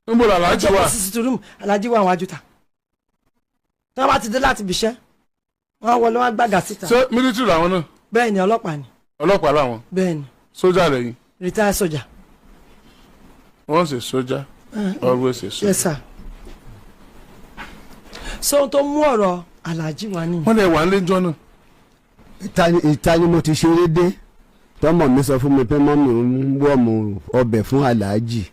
Níbo làlájì wà? Sisi room alájí wà wájú ta. Tí wọ́n bá ti dé láti ibiṣẹ́, wọ́n wọlé, wọ́n gbàgà síta. Ṣé military làwọn náà? Bẹ́ẹ̀ ni, ọlọ́pàá ni. Ọlọ́pàá làwọn? Bẹ́ẹ̀ ni. Sójà lẹ́yìn? Retired sójà. Once a soldier, always a soldier. Yes sir. So ohun tó mú ọ̀rọ̀ alájí wa nìyẹn. Wọ́n lè wà nílé jọ náà? Ìta ni mo ti ṣeré dé tọmọ mi sọ fún mi pé mummy ń warm ọbẹ̀ fún aláàjì.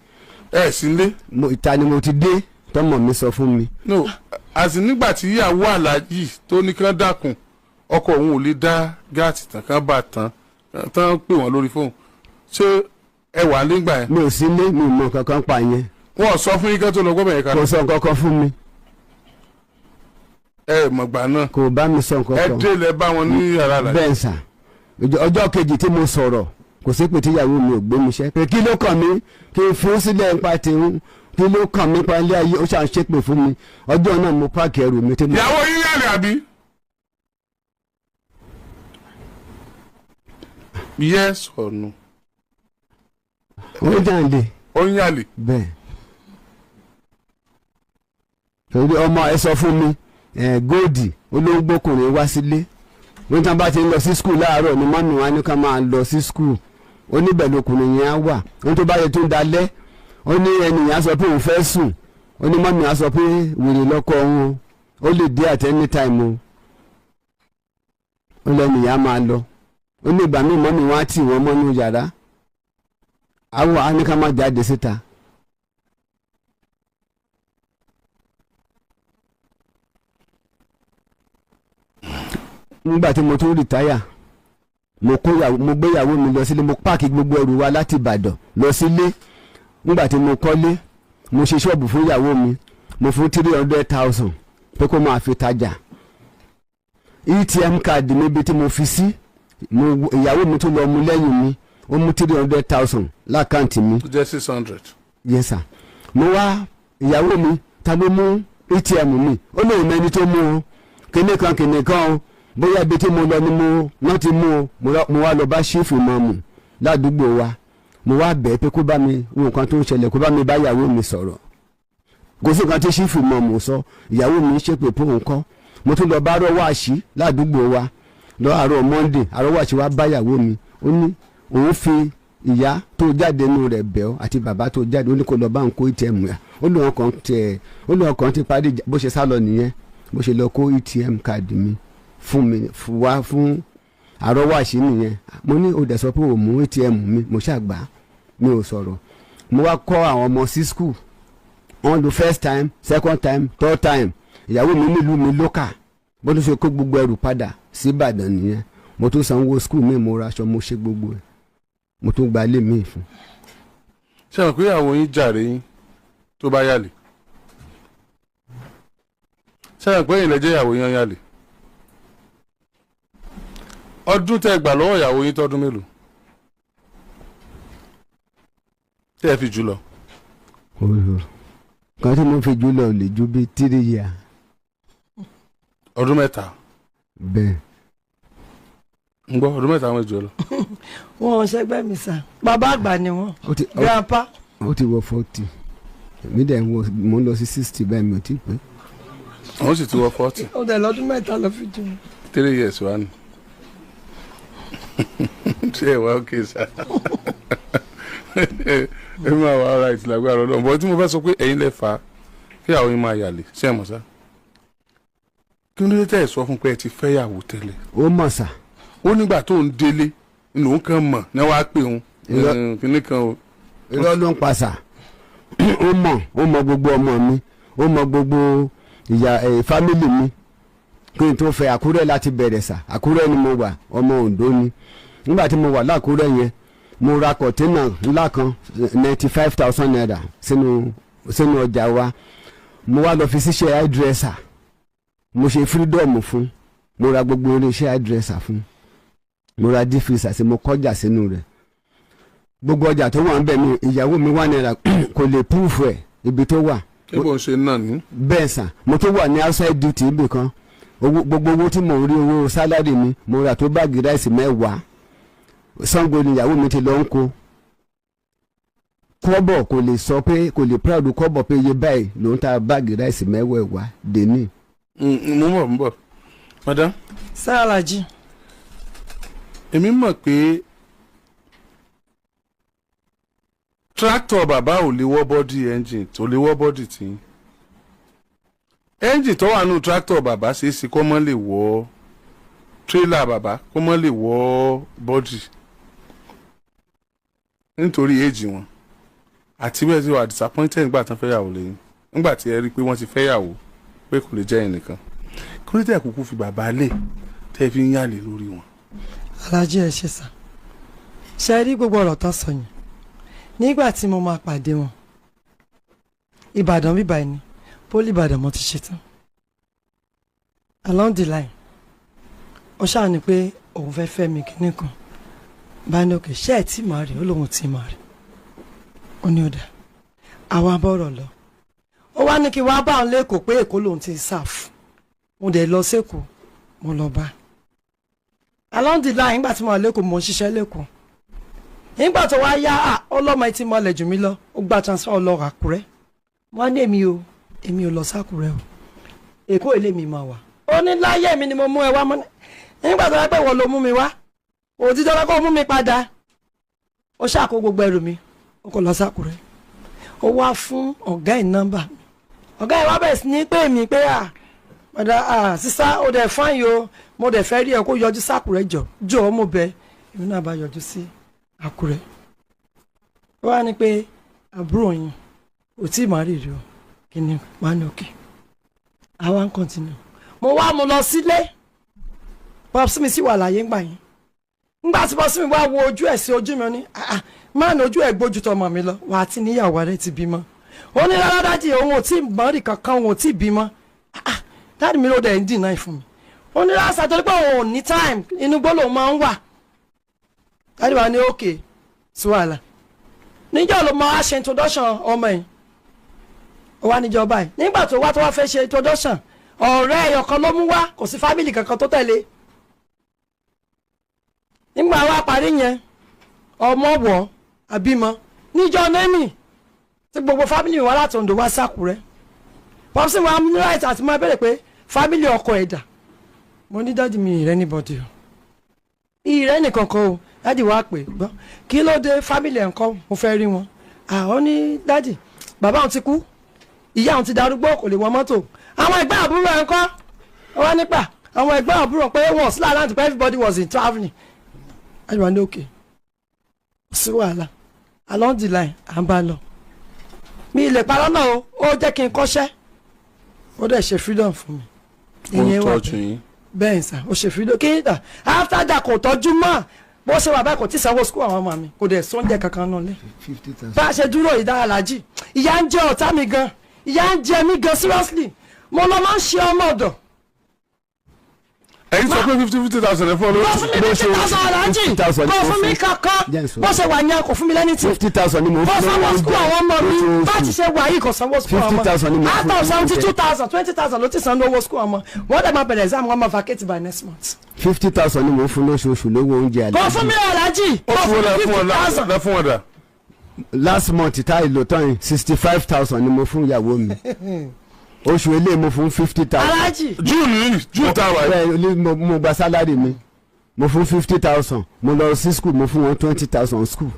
Ẹ sí nílé? Ìta ni mo ti dé tọmọ mi sọ fún mi. No, àti nígbà tí ìyàwó aláàjì tó ní kán dákun, ọkọ òun ò lè dá gáàsì tán, kán bá tán tán, pè wọ́n lórí fóònù, ṣé ẹ wà nígbà yẹn? Mi ò sí ilé, mi ò mọ nǹkan kan pa yẹn. Wọ́n sọ fún yín kán tó lọ gbọ́bẹ̀ yẹn Kò kan? sọ nǹkan kan fún mi. Ẹ mọ̀gbà náà? Kò bá mi sọ nǹkan Ẹ kan. dé lẹ bá wọn ní yàrá àlàyé? Bẹ́ẹ̀ sà. Ọjọ́ kejì tí mo sọ̀rọ̀, kò sí pé tíyàwó mi ò gbé mi ṣẹ́ pé kí ló kàn mí kí n fún sílẹ̀ nípa tìhun, kí ló kàn mí pa ilé ayé. Ó ṣàn ṣépè fún mi. Ọjọ́ náà mo pack ẹrù mi tí mo. Ìyàwó yín yàrá àbí? Yes or no? Ó jàǹdè. Ó ń yàlè? Bẹ́ẹ̀, torí ọmọ ẹ sọ fún mi, ẹ góòdì olóńgbòkùnrin wá sílé wọ́n tán bá ti ń lọ sí school láàárọ̀ ni mummy wa ní ká máa lọ sí school. Ó níbẹ̀ lọkùnrin yẹn á wà. Ohun tó bá yẹ tó ń dalẹ̀, ó ní ẹnìyàn á sọ pé òun fẹ́ sùn, ó ní mummy á sọ pé wèrè lọ́kọ òun o, ó lè dé at any time o. Ó lẹ́nìyàn á máa lọ. Ó ní ìgbà míì mummy wọn á tì wọ́n mọ́nú yàrá, àwọn á ní ká má jáde síta. Nígbà tí mo tún retire, mo kó ìyàwó, mo gbé ìyàwó mi lọ sílé, mo pack gbogbo ẹrù wa láti Ìbàdàn lọ sílé. Nígbà tí mo kọ́lé, mo ṣe ṣọ́ọ̀bù fún ìyàwó mi, mo fún 300,000 pé kó máa fi tajà. ATM card mi, ibi tí mo fi sí, mo ìyàwó mi tún lọ mú lẹ́yìn mi, ó mú 300,000 l'account mi. Tó jẹ́ 600. Yes sir. Mo wá ìyàwó mi, ta ló mú ATM mi? Ó lóun mẹni tó mú o, kíní kan kíní kan o, bóyá ibi tí mo lọ ni mo wọ́n ti mú o. Mo wá lọ bá chief ìmáàmù ládùúgbò wa, mo wá bẹ̀ẹ́ pé kó bá mi wo nǹkan tó ń ṣẹlẹ̀, kó bá mi bá ìyàwó mi sọ̀rọ̀. Kò sí nǹkan tí chief ìmáàmù sọ. Ìyàwó mi ń ṣépè fún òun kọ́. Mo tún lọ bá arọ́wàṣí ládùúgbò wa lọ àárọ̀ Monday. Arọ́wàṣí wa bá ìyàwó mi, ó ní òun fi ìyá tó jáde nínú rẹ̀ bẹ̀ ọ́ àti bàbá tó jáde, ó ní kó lọ bá ń kó ATM rẹ̀. Ó lóun kàn tẹ̀, ó lóun kàn ti parí ìjà. Bó ṣe sá lọ nìyẹn, bó ṣe lọ kó ATM card mi fún mi wá fún àrọ́wàṣí nìyẹn. Mo ní o dẹ̀ sọ pé o mú ATM mi. Mo ṣàgbá, mi ò sọ̀rọ̀. Mo wá kọ́ àwọn ọmọ sí school, wọ́n lu first time, second time, third time. Ìyàwó mi nílùú mi lókà. Bó ló ṣe kó gbogbo ẹrù padà sí Ìbàdàn nìyẹn. Mo tún sanwó school mi, mo ra aṣọ, mo ṣe gbogbo ẹ̀, mo tún gba ilé mi fún. Ṣé àwọn pé ìyàwó yín jàre yín tó bá yàlè? Ṣé àwọn pé ìlẹ̀ jẹ́ ìyàwó yín yàlè? Ọdún tẹ́ gbà lọ́wọ́ ìyàwó yín tọ́dún mélòó tẹ́ ẹ fi jù lọ? Kan tí mo fi jù lọ ò lè ju bíi 3 years. Ọdún 3? Bẹ́ẹ̀. Ń gbọ́, ọdún 3 wọn jù ọ lọ. Wọn ò ṣẹgbẹ́ mi sà, bàbá àgbà ni wọn. Ó Grandpa. Ó ti wọ 40, èmi dẹ̀ ń wọ, mo ń lọ sí 60 báyìí, mi ò tí ì pé. Òun sì ti wọ 40. Ó dẹ̀ lọ́dún 3 lọ fi jù mí. 3 years wá ni. Ṣé ẹ wá òkè sá? Ẹ máa wá alright lágbára Ọlọ́run. Bọ́ tí mo fẹ́ sọ pé ẹ̀yin lẹ fà á kí àwọn yín máa yàlè, ṣé ẹ mọ̀ sá? Kí ló dé tẹ́ ẹ sọ fún pé ẹ ti fẹ́ yàwó tẹ́lẹ̀? Ó mọ̀ sà. Ó nígbà tó ń délé lòun kàn mọ̀ ní wàá pè òun. Kíní kan o. Irọ́ ló ń pa sà. Ó mọ̀, ó mọ̀ gbogbo ọmọ mi, ó mọ̀ gbogbo ìyá ẹ̀ family mi kí n tó fẹ́. Àkúrẹ́ láti bẹ̀rẹ̀ sà, Àkúrẹ́ ni mo wà, ọmọ Oǹdó ni. Nígbà tí mo wà lákúrẹ́ yẹn, mo ra container ńlá kan, ₦95,000, sínú ọjà wa. Mo wá lọ fi ṣiṣẹ́ hairdresser. Mo ṣe freedom fún, mo ra gbogbo irinṣẹ́ hairdresser fún, mo ra deep freezer sí, mo kọjá sínú rẹ̀. Gbogbo ọjà tó wà ń bẹ̀ mi, ìyàwó mi wà náírà kò lè proof ẹ̀ ibi tó wà. Ṣé bó ń ṣe náà ní. Bẹ́ẹ̀ sà, mo tó wà ní outside duty ibì kan, owó, gbogbo owó tí mò ń rí, owó salary mi, mo rà tó báàgì rice 10. Sango ni ìyàwó mi ti lọ ń kó. Kọ́bọ̀ kò lè sọ pé, kò lè proud kọ́bọ̀ pé iye báyìí ló ń ta báàgì rice mẹ́wẹ̀ẹ̀wá dèní. Mo ń bọ̀, mo ń bọ̀, madam. Sá, Alájí. Èmi mọ̀ pé tractor bàbá ò lè wọ́ body engine tó lè wọ́ body tí engine tó wà nù tractor bàbá ṣeé ṣe kó mọ́ lè wọ́ trailer bàbá, kó mọ́ lè wọ́ body nítorí èjì wọn àti bẹ́ẹ̀ tí wà disappointed nígbà tán fẹ́yàwó lẹ́yìn, nígbà tí ẹ rí i pé wọ́n ti fẹ́yàwó, pé kò lè jẹ́ ẹnìkan. Kí ló dé kúkú fi bàbá lè tẹ́ fi ń yàlè lórí wọn? Alájí, ẹ ṣe sà. Ṣe rí gbogbo ọ̀rọ̀ tán sọ yẹn, nígbà tí mo máa pàdé wọn, Ìbàdàn bíbá ẹni Poly Ìbàdàn, mo ti ṣetán. Along the line, ó ṣáà ní pé òun fẹ́ fẹ́ mi. Kinní kan bá ní òkè, ṣé ẹ̀ tí màá rí? Ó lóun tí màá rí. Ó ní ó dà, àwa bọ̀rọ̀ lọ. Ó wá ní kí wá bá òun lẹ́kọ̀ọ́, pé Èkó lòun ti sáf. Mo dẹ̀ lọ sẹ́kọ̀ọ́, mo lọ bá. Along the line, nígbà tí mo wà lẹ́kọ̀ọ́, mo ń ṣiṣẹ́ lẹ́kọ̀ọ́. Nígbà tó wá yá, à ọlọ́mọ tí mo lẹ̀ jù mí lọ, ó gba transfer, ó lọ Àkúrẹ́. Wọ́n ní èmi ò lọ sákúrẹ́ o, Èkó ilé mi máa wà. Ó ní láyé mi ni mo mú ẹ wá mọ́. Nígbà tó wá pé wọ́n ló mú mi wá, òtítọ́ lọ́kọ́ mú mi padà. Ó ṣàkó gbogbo ẹrù mi, ó kò lọ sákúrẹ́. Ó wá fún ọ̀gá ẹ̀ nọ́mbà mi. Ọ̀gá ẹ̀ wá bẹ̀rẹ̀ sí ní pè mí pé, à padà, à sísá, ó dẹ̀ fáyín o, mo dẹ̀ fẹ́ rí ẹ, kó yọjú sákúrẹ́, jọ jọ, mo bẹ̀. Èmi náà bá yọjú sí Àkúrẹ́. Ó wá ní pé àbúrò yín ò tí ì má rí rí o, kí ni wà ní òkè. Àwa ń continue. Mo wá mo lọ sílé, popsi mi sì wà láyé ńgbà yẹn. Ńgbà tí popsi mi wá wo ojú ẹ̀ sí ojú mi, ó ní, "Ah ah, má ní ojú ẹ̀ gbójú tọmọ mi lọ, wà á ti níyàwó rẹ̀, ti bímọ." Ó ní rárá daddy, òun ò tí ì mọ́ rí kankan, òun ò tí ì bímọ. "Ah ah, daddy mi ló dẹ̀ ń deny fún mi." Ó ní rárá sàtọ́ pé òun ò ní time, inú gbọ́ lòun máa ń wà. Daddy wa ní òkè sí wàhálà. Níjọ́ ló máa ṣe introduction ọmọ yìí, ó wá níjọ́ báyìí. Nígbà tó wá, tó wá fẹ́ ṣe introduction, ọ̀rẹ́ ẹ̀yọ̀ kan ló mú wá, kò sí family kankan tó tẹ̀lé. Nígbà wá parí yẹn, ọmọ wọ̀ àbímọ. Níjọ́ nẹ́mì tí gbogbo family wá láti Oǹdó wá sákúrẹ́, popsi wa ní right àti máa bẹ̀rẹ̀ pé family ọkọ ẹ̀dà. Mo ní, "Daddy mi, ìrẹ́ anybody o, ìrẹ́ nìkankan o." Daddy wa pè gbọ́, kí ló dé? Family ẹ̀ ń kọ́? Mo fẹ́ rí wọn. Àwọn ní, "Daddy, bàbá òun ti kú, ìyá òun ti darúgbó, kò lè wọ mọ́tò. Àwọn ẹ̀gbọ́n àbúrò ẹ̀ ń kọ́?" Wọ́n nípa àwọn ẹ̀gbọ́n àbúrò pé wọ́n sí láàrín àti pé everybody was in travelling. Daddy wa ní òkè sí wàhálà. Along the line, à ń bá lọ. Mi ilẹ̀ parọ́ náà o, ó jẹ́ kí n kọ́ṣẹ́, ó dẹ̀ ṣe freedom fún mi. Ó ń Ìyẹn wà tọ́jú bẹ́ẹ̀. yín. Bẹ́ẹ̀ sà, ó ṣe freedom kí n tà. After that, kò tọ́jú mọ́. Bó ṣe wà báyìí, kò tí sanwó school àwọn ọmọ mi, kò dẹ̀ sóúnjẹ kankan náà lé. 50,000. Bá a ṣe dúró ìdá, aláàjì, ìyà ń jẹ ọ̀tá mi gan, ìyà ń jẹ mí gan, seriously. Mo lọ máa ń ṣe ọmọ ọ̀dọ̀. Ẹ̀yin sọ pé 50,000 ẹ̀ fún ọ Kò fún mi 50,000, aláàjì. 50,000 Kò fún mi ni mo fún. kankan. Jẹ́ n sọ. Bó ṣe wà yẹn, kò fún mi lẹ́nìtì. 50,000 ni mo Kò fún sanwó lówó school oúnjẹ àwọn ọmọ mi. lóṣooṣù. Bá ti ṣe wà yìí, kò sanwó school ọmọ. 50,000 ni mo Out fún of lówó seventy oúnjẹ. two thousand, 20,000 ló ti san lówó school ọmọ. Wọ́n dẹ̀ máa bẹ̀rẹ̀ exam, wọ́n máa vacate by next month. 50,000 ni mo fún lóṣooṣù lówó oúnjẹ. Kò fún mi, aláàjì. Ó Kò fún fún ọ mi lẹ fún fifty ọ thousand. lẹ fún ọ dà. Last month tá ìlò tán yìí, 65,000 ni mo fún ìyàwó mi. Oṣù eléyìí mo fún 50,000. Aláàjì. June yìí, June tá a wà yìí. Bẹ́ẹ̀ ni, mo gba salary mi, mo fún 50,000. Mo lọ sí school, mo fún wọn 20,000 school.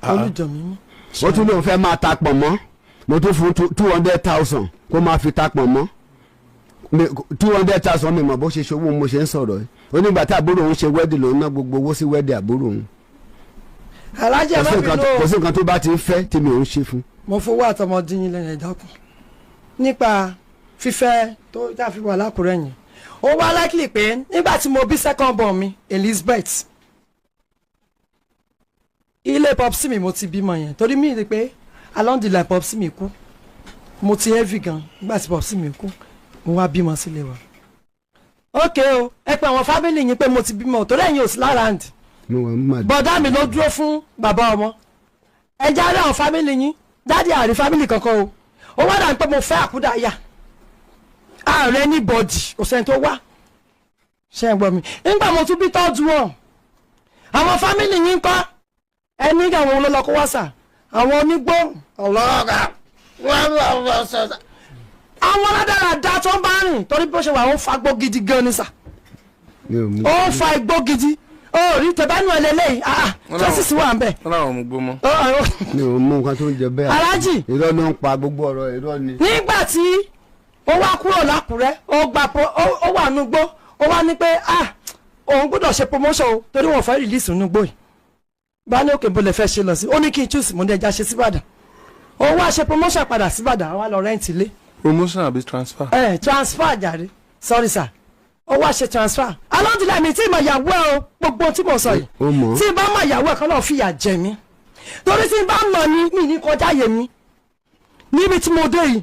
Olùjọ mi mú. Ó tún lóun fẹ́ máa ta pọ̀ mọ́, mo tún fún 200,000 kó máa fi ta pọ̀ mọ́. 200,000, mi mọ̀ bó ṣe ṣòwò. Mo ṣe ń sọ̀rọ̀ yìí, ó nígbà tí àbúrò òun ṣe wedding, lòun ná gbogbo owó sí wedding àbúrò òun. Aláàjì, ẹ Kò má sí nǹkan bínú kò o. sí nǹkan tó bá ti ń fẹ́ tí mi ò ń ṣe fún. Mo fowó àtọmọdé yín lẹ́yìn ẹ̀dákun nípa fífẹ́ tó tá a fi wà lákùrẹ́ yẹn. Ó wá likely pé nígbà tí mo bí second born mi, Elizabeth, ilé popsi mi mo ti bímọ yẹn, torí mi rí i pé along the line popsi mi kú. Mo ti heavy gan nígbà tí popsi mi kú. Mo wá bímọ sílé wa. Ok o, ẹ pé àwọn family yín pé mo ti bímọ, torí ẹ̀yin ò sí lára àǹdí. Mo wà ń mà. Bọ̀dá mi ló dúró fún bàbá ọmọ. Ẹ jáde àwọn family yín. Daddy, àrí family kankan o. Ó wá dà pé mo fẹ́ àkúdàáyà, ààrẹ ní bọ́dì, kò sẹ́ni tó wá. Ṣé ẹ gbọ́ mi? Nígbà mo tún bí third one, àwọn family yín kọ́ ẹ ní àwọn olólọ́kọ́ wá sà, àwọn onígbó ọlọ́ọ̀gá, àwọn aládàáda tó ń bá rìn, torí bó ṣe wà, ó ń fagbó gidi gan ni sà. Mi ò mú. Ó ń fa igbó gidi. Ó rí tẹ̀bánú ẹ̀ lélẹ́yìí, ah, traces wà ń bẹ̀. Wọ́n làwọn ò mú gbó mọ́. Mi ò mú nǹkan tó ń jẹ bẹ́ẹ̀. Aláàjì. Irọ́ ló ń pa, gbogbo ọ̀rọ̀ irọ́ ni. Nígbà tí ó wá kúrò lákùrẹ́, ó gba ó wà nugbó, ó wá ní pé ah, òun gbọ́dọ̀ ṣe promotion o, torí wọn fẹ́ release nugbó yìí. Bá ní òkè bolẹ̀ fẹ́ ṣe lọ sí, ó ní kí n choose. Mo ní ẹja ṣe síbàdàn. Ó wá ṣe promotion padà síbàdàn, àwa lọ rent ilé. Promotion àbí transfer? Ẹ transfer jàre, sorry sir. Ó wá ṣe transfer alhamdulillahi. Mi tí mo yàwó ẹ o, gbogbo tí mo sọ yìí, Ó mọ̀. tí n bá mọ ìyàwó ẹ kan náà, fìyà jẹ mí, torí tí n bá mọ̀ ni mi ní kọjá yé mi níbi tí mo dé yìí.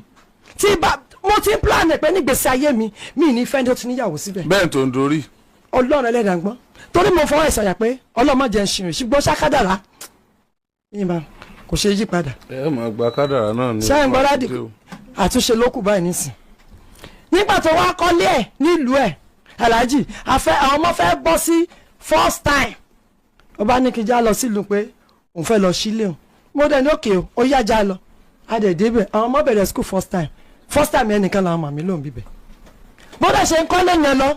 Tí n bá mo ti ń plan ẹ pé nígbèsí ayé mi, mi ní fẹ́ tó ti níyàwó síbẹ̀. Bẹ́ẹ̀ tó ń dorí. Ọlọ́run ẹlẹ́dàá ń gbọ́, torí mo fọwọ́ ìsọ̀yà pé Ọlọ́run má jẹ́ ń ṣìrìn, ṣùgbọ́n ṣákádàrá ìmọ̀ kò ṣe yí padà. Ẹ máa gba kádàrá náà ní. Ṣé ń gbọ́, daddy? Àtúnṣe ló kù báyìí nísìn. Nígbà tó wá kọ́lé ẹ̀ nílùú ẹ̀, aláàjì, àfẹ́ àwọn ọmọ fẹ́ bọ́ sí first time, ó bá ní kí n já lọ sílùú pé òun fẹ́ lọ sílé òun. Mo dẹ̀ ní òkè o, ó yá, já lọ. A dẹ̀ débẹ̀, àwọn ọmọ bẹ̀rẹ̀ school first time. First time yẹn nìkan làwọn màmí lòún bíbẹ̀. Bó dẹ̀ ṣe ń kọ́lé yẹn lọ,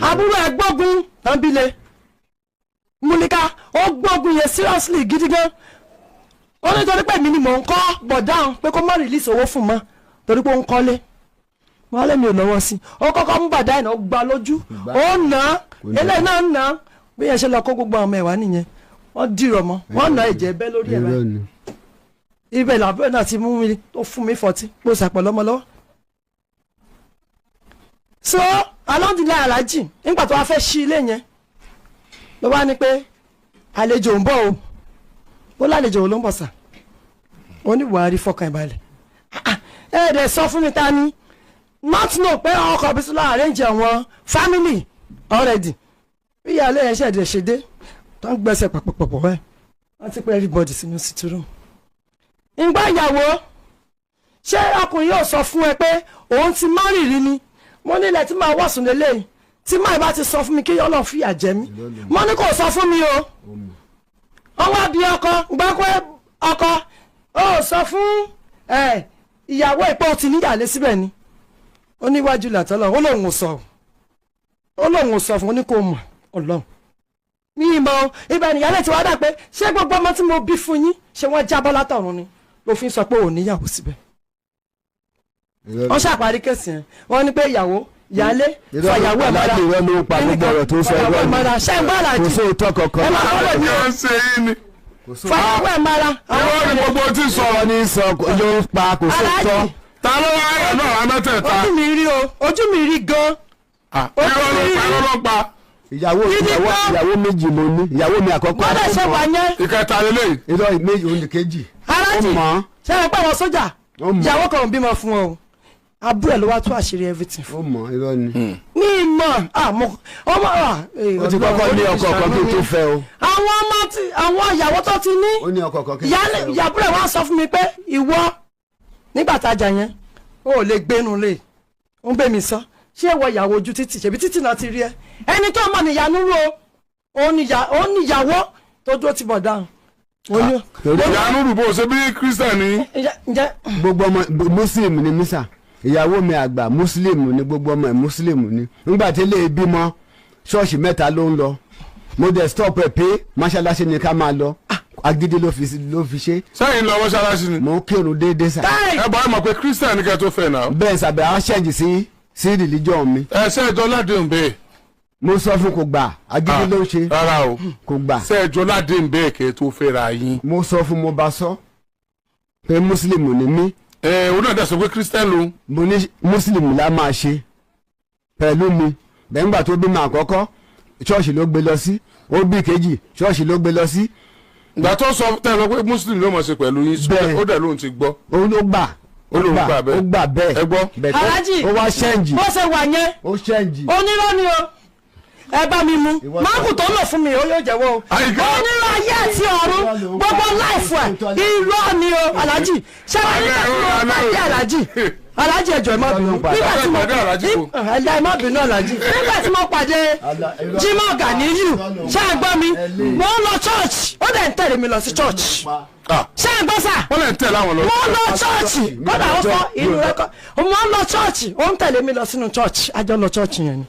àbúrò ẹ̀ gbógun tánbílẹ̀ múlíká, ó gbógun yẹn seriously gidi gan. Ó ní torí pé mi ni mò ń kọ́ bọ̀dáhùn pé kó má release owó fún mọ́, torí pé ó ń kọ́lé. Wọ́n lé mi ò lọ́wọ́ sí i. Ó kọ́kọ́ mú bàdá ẹ̀ náà, ó gbá lójú, ó nà á, eléyìí náà nà á. Bí yẹn ṣe lọ kó gbogbo àwọn ọmọ ẹ̀ wá nìyẹn, wọ́n dìrọ̀ mọ́, wọ́n nà, ẹ̀jẹ̀ bẹ́ lórí ẹ̀ Irọ́ báyìí. ni. Ibẹ̀ làbúrò náà ti mú mi tó fún mi fọtí pé ó sàpọ̀ lọ́mọ lọ́wọ́. So along the line, alájì, nígbà tó wá fẹ́ ṣí ilé yẹn, ló wá ní pé àlejò ń bọ̀ o. Ó lálejò wo ló ń bọ̀ sà? Ó ní Buhari. Fọkàn ìbalẹ̀ ẹ ẹ̀ dẹ̀ sọ fún mi ta ni. Not know pé ọkọ̀ Bísọ́lá arrange àwọn family already. Bí ìyáálé ẹ̀ ṣẹ̀dẹ̀ ṣe dé tó ń gbẹ́sẹ̀ pàpàpàpọ̀ ẹ̀, wọ́n ti pé everybody sínú sitting room. Ìgbà ìyàwó, ṣé ọkùnrin yóò sọ fún ẹ pé òun ti marry rí ni? Mo nílẹ̀ tí màá wọ̀sùn lélẹ́yìn tí máa bá ti sọ fún mi, kí Ọlọ́run fìyà jẹ mí. Mo ní kò sọ fún mi o. Wọ́n wá bí ọkọ gbọ́ pé ọkọ ó sọ fún ẹ ìyàwó ìpọ́ ti níyàlé síbẹ̀ ni. Ó níwájú làtọ́lọ́, ó lóun ò sọ, ó lóun ò sọ fún. Ó ní kò mọ̀. Ọlọ́run ní ìmọ̀ ibẹ̀ nìyálẹ̀ tí wàá dà pé ṣé gbogbo ọmọ tí mo bí fún yín, ṣé wọ́n jábọ́ látọ̀run ni ló fi ń sọ pé òun níyàwó síbẹ̀? Wọ́n ṣàparí case yẹn, wọ́n ní pé ìyàwó, ìyálé fàyàwó ẹ̀ mọ́ra. Aláàjì, irọ́ ló ń pa, gbogbo ọ̀rọ̀ tó ń sọ fàyàwó irọ́ ẹ̀ ni. mọ́ra. Ṣé ń gbọ́, àlàjì? Kò sóòótọ́ kankan. Ẹ máa wọlé mi. Kí ló ń ṣe yín ni? Fàyàwó ẹ̀ mọ́ra. Irọ́ ni gbogbo tí sọ. Irọ́ ní sọ ló ń pa, kò sóòótọ́. Aláàjì. Ta ló wá rẹ̀ náà wá mẹ́tẹ̀ẹ̀ta? Ojú mi rí o, ojú mi rí gan. Irọ́ ló pa, irọ́ ló pa. Ìyàwó Gidi ìyàwó gan. Ìyàwó méjì mo ní. Ìyàwó mi àkọ́kọ́. Bọ́dà ṣe wà yẹn. Ìkẹta lélẹ́yìí. Irọ́, méjì òun ní kejì. Aláàjì. Ó mọ̀. Ṣé ẹ pé àwọn sójà Ó mọ̀. ìyàwó kan ò bímọ fún ọ o? Àbúrò ẹ̀ ló wá tú àṣírí everything fún Ó mọ̀, irọ́ ni. mi. Mọ̀ àmọ́ ọmọ Ó ti kọ́kọ́ ní ọkọ kan kí n tó fẹ́ o. Àwọn ọmọ tí àwọn ìyàwó tó ti ní. Ó ní ọkọ kan kí n tó fẹ́ o. Ìyàbúrò ẹ̀ wá sọ fún mi pé ìwọ nígbà tá a jà yẹn, o ò lè gbénu lé. Ó ń bẹ̀ mí sọ, ṣé ìwọ ìyàwó ojú títì, ṣèbí títì náà ti rí ẹ? Ẹni tó mọ̀ níyanu wo òun níyàwó tó dúró ti bọ̀ dáhùn. Ìyanu rúbọ ṣe bí Christian ni. Ǹjẹ́ Gbogbo ọmọ muslim ni mísà. Ìyàwó mi àgbà, muslim ni. Gbogbo ọmọ ẹ̀, muslim ni. Nígbà tí ilé bímọ, ṣọ́ọ̀ṣì mẹ́ta ló ń lọ. Mo dẹ̀ stop ẹ̀ pé mọ́ṣáláṣí ni ká máa lọ. Agídí ló fi ṣe. Sẹ́yìn lọ mọ́ṣáláṣí ni. Mo ń kírun déédéé sà. Táì. Ẹ bá ẹ mọ̀ pé Christian ni kẹ́ tó fẹ́ náà. Bẹ́ẹ̀ sàbẹ̀ á ṣẹ̀jì sí religion mi. Ẹ ṣe ẹjọ́ ládéhùn bẹ́ẹ̀. Mo sọ fún, kò gbà. Agídí ló ń ṣe. Rárá o. Kò gbà. Ṣe ẹjọ́ ládéhùn bẹ́ẹ̀ kẹ́ tó fẹ́ ra yín? Mo sọ fún, mo bá sọ pé muslim ni mí. Ẹ òun náà dẹ̀ sọ pé Christian lòun. Mo ní muslim la máa ṣe pẹ̀lú mi. Bẹ́ẹ̀ ńgbà tó bímọ àkọ́kọ́, ṣọ́ọ̀ṣì ló gbé lọ sí. Ó bí kejì, ṣọ́ọ̀ṣì ló gbé lọ sí. Ìgbà tó sọ tẹ́ ẹ sọ pé muslim ló mọ̀ ṣe pẹ̀lú yín. Bẹ́ẹ̀. Ó dẹ̀ lóun ti gbọ́. Ó ló gbà. Ó lóun gbà bẹ́ẹ̀. Ó gbà bẹ́ẹ̀. Ẹ gbọ́. Bẹ́ẹ̀ tó- Alhaji. Ó wá change. Bó ṣe wà yẹn, Ó change. onírọ́ ni o. Ẹ bá mi mú Ìwọ máàkù tó lò fún mi, ó yóò jẹ́wọ́ o. Àyíká. Onírọ́ ayé àti ọ̀run, gbogbo life ẹ̀, irọ́ ni o. Alhaji, ṣé wàá nígbà tí mo pàdé Alhaji, Alhaji, ẹjọ́ ẹ má bínú, nígbà tí mo Pàdé Alhaji kò. Ẹ̀dá, ẹ má bínú Alhaji, nígbà tí mo pàdé Jimoh Ganiyu, ṣé ẹ gbọ́ mi? Mo ń lọ church, ó dẹ̀ ń tẹ̀lé mi lọ sí church. Ah, Ṣé ẹ gbọ́ sà? Wọ́n lè ń tẹ̀lé àwọn lọ. Mo ń lọ church, kódà ó sọ inú rẹ kọ. Mo ń lọ church, ó ń tẹ̀lé mi lọ sínú church. Àjọ lọ church yẹn ni.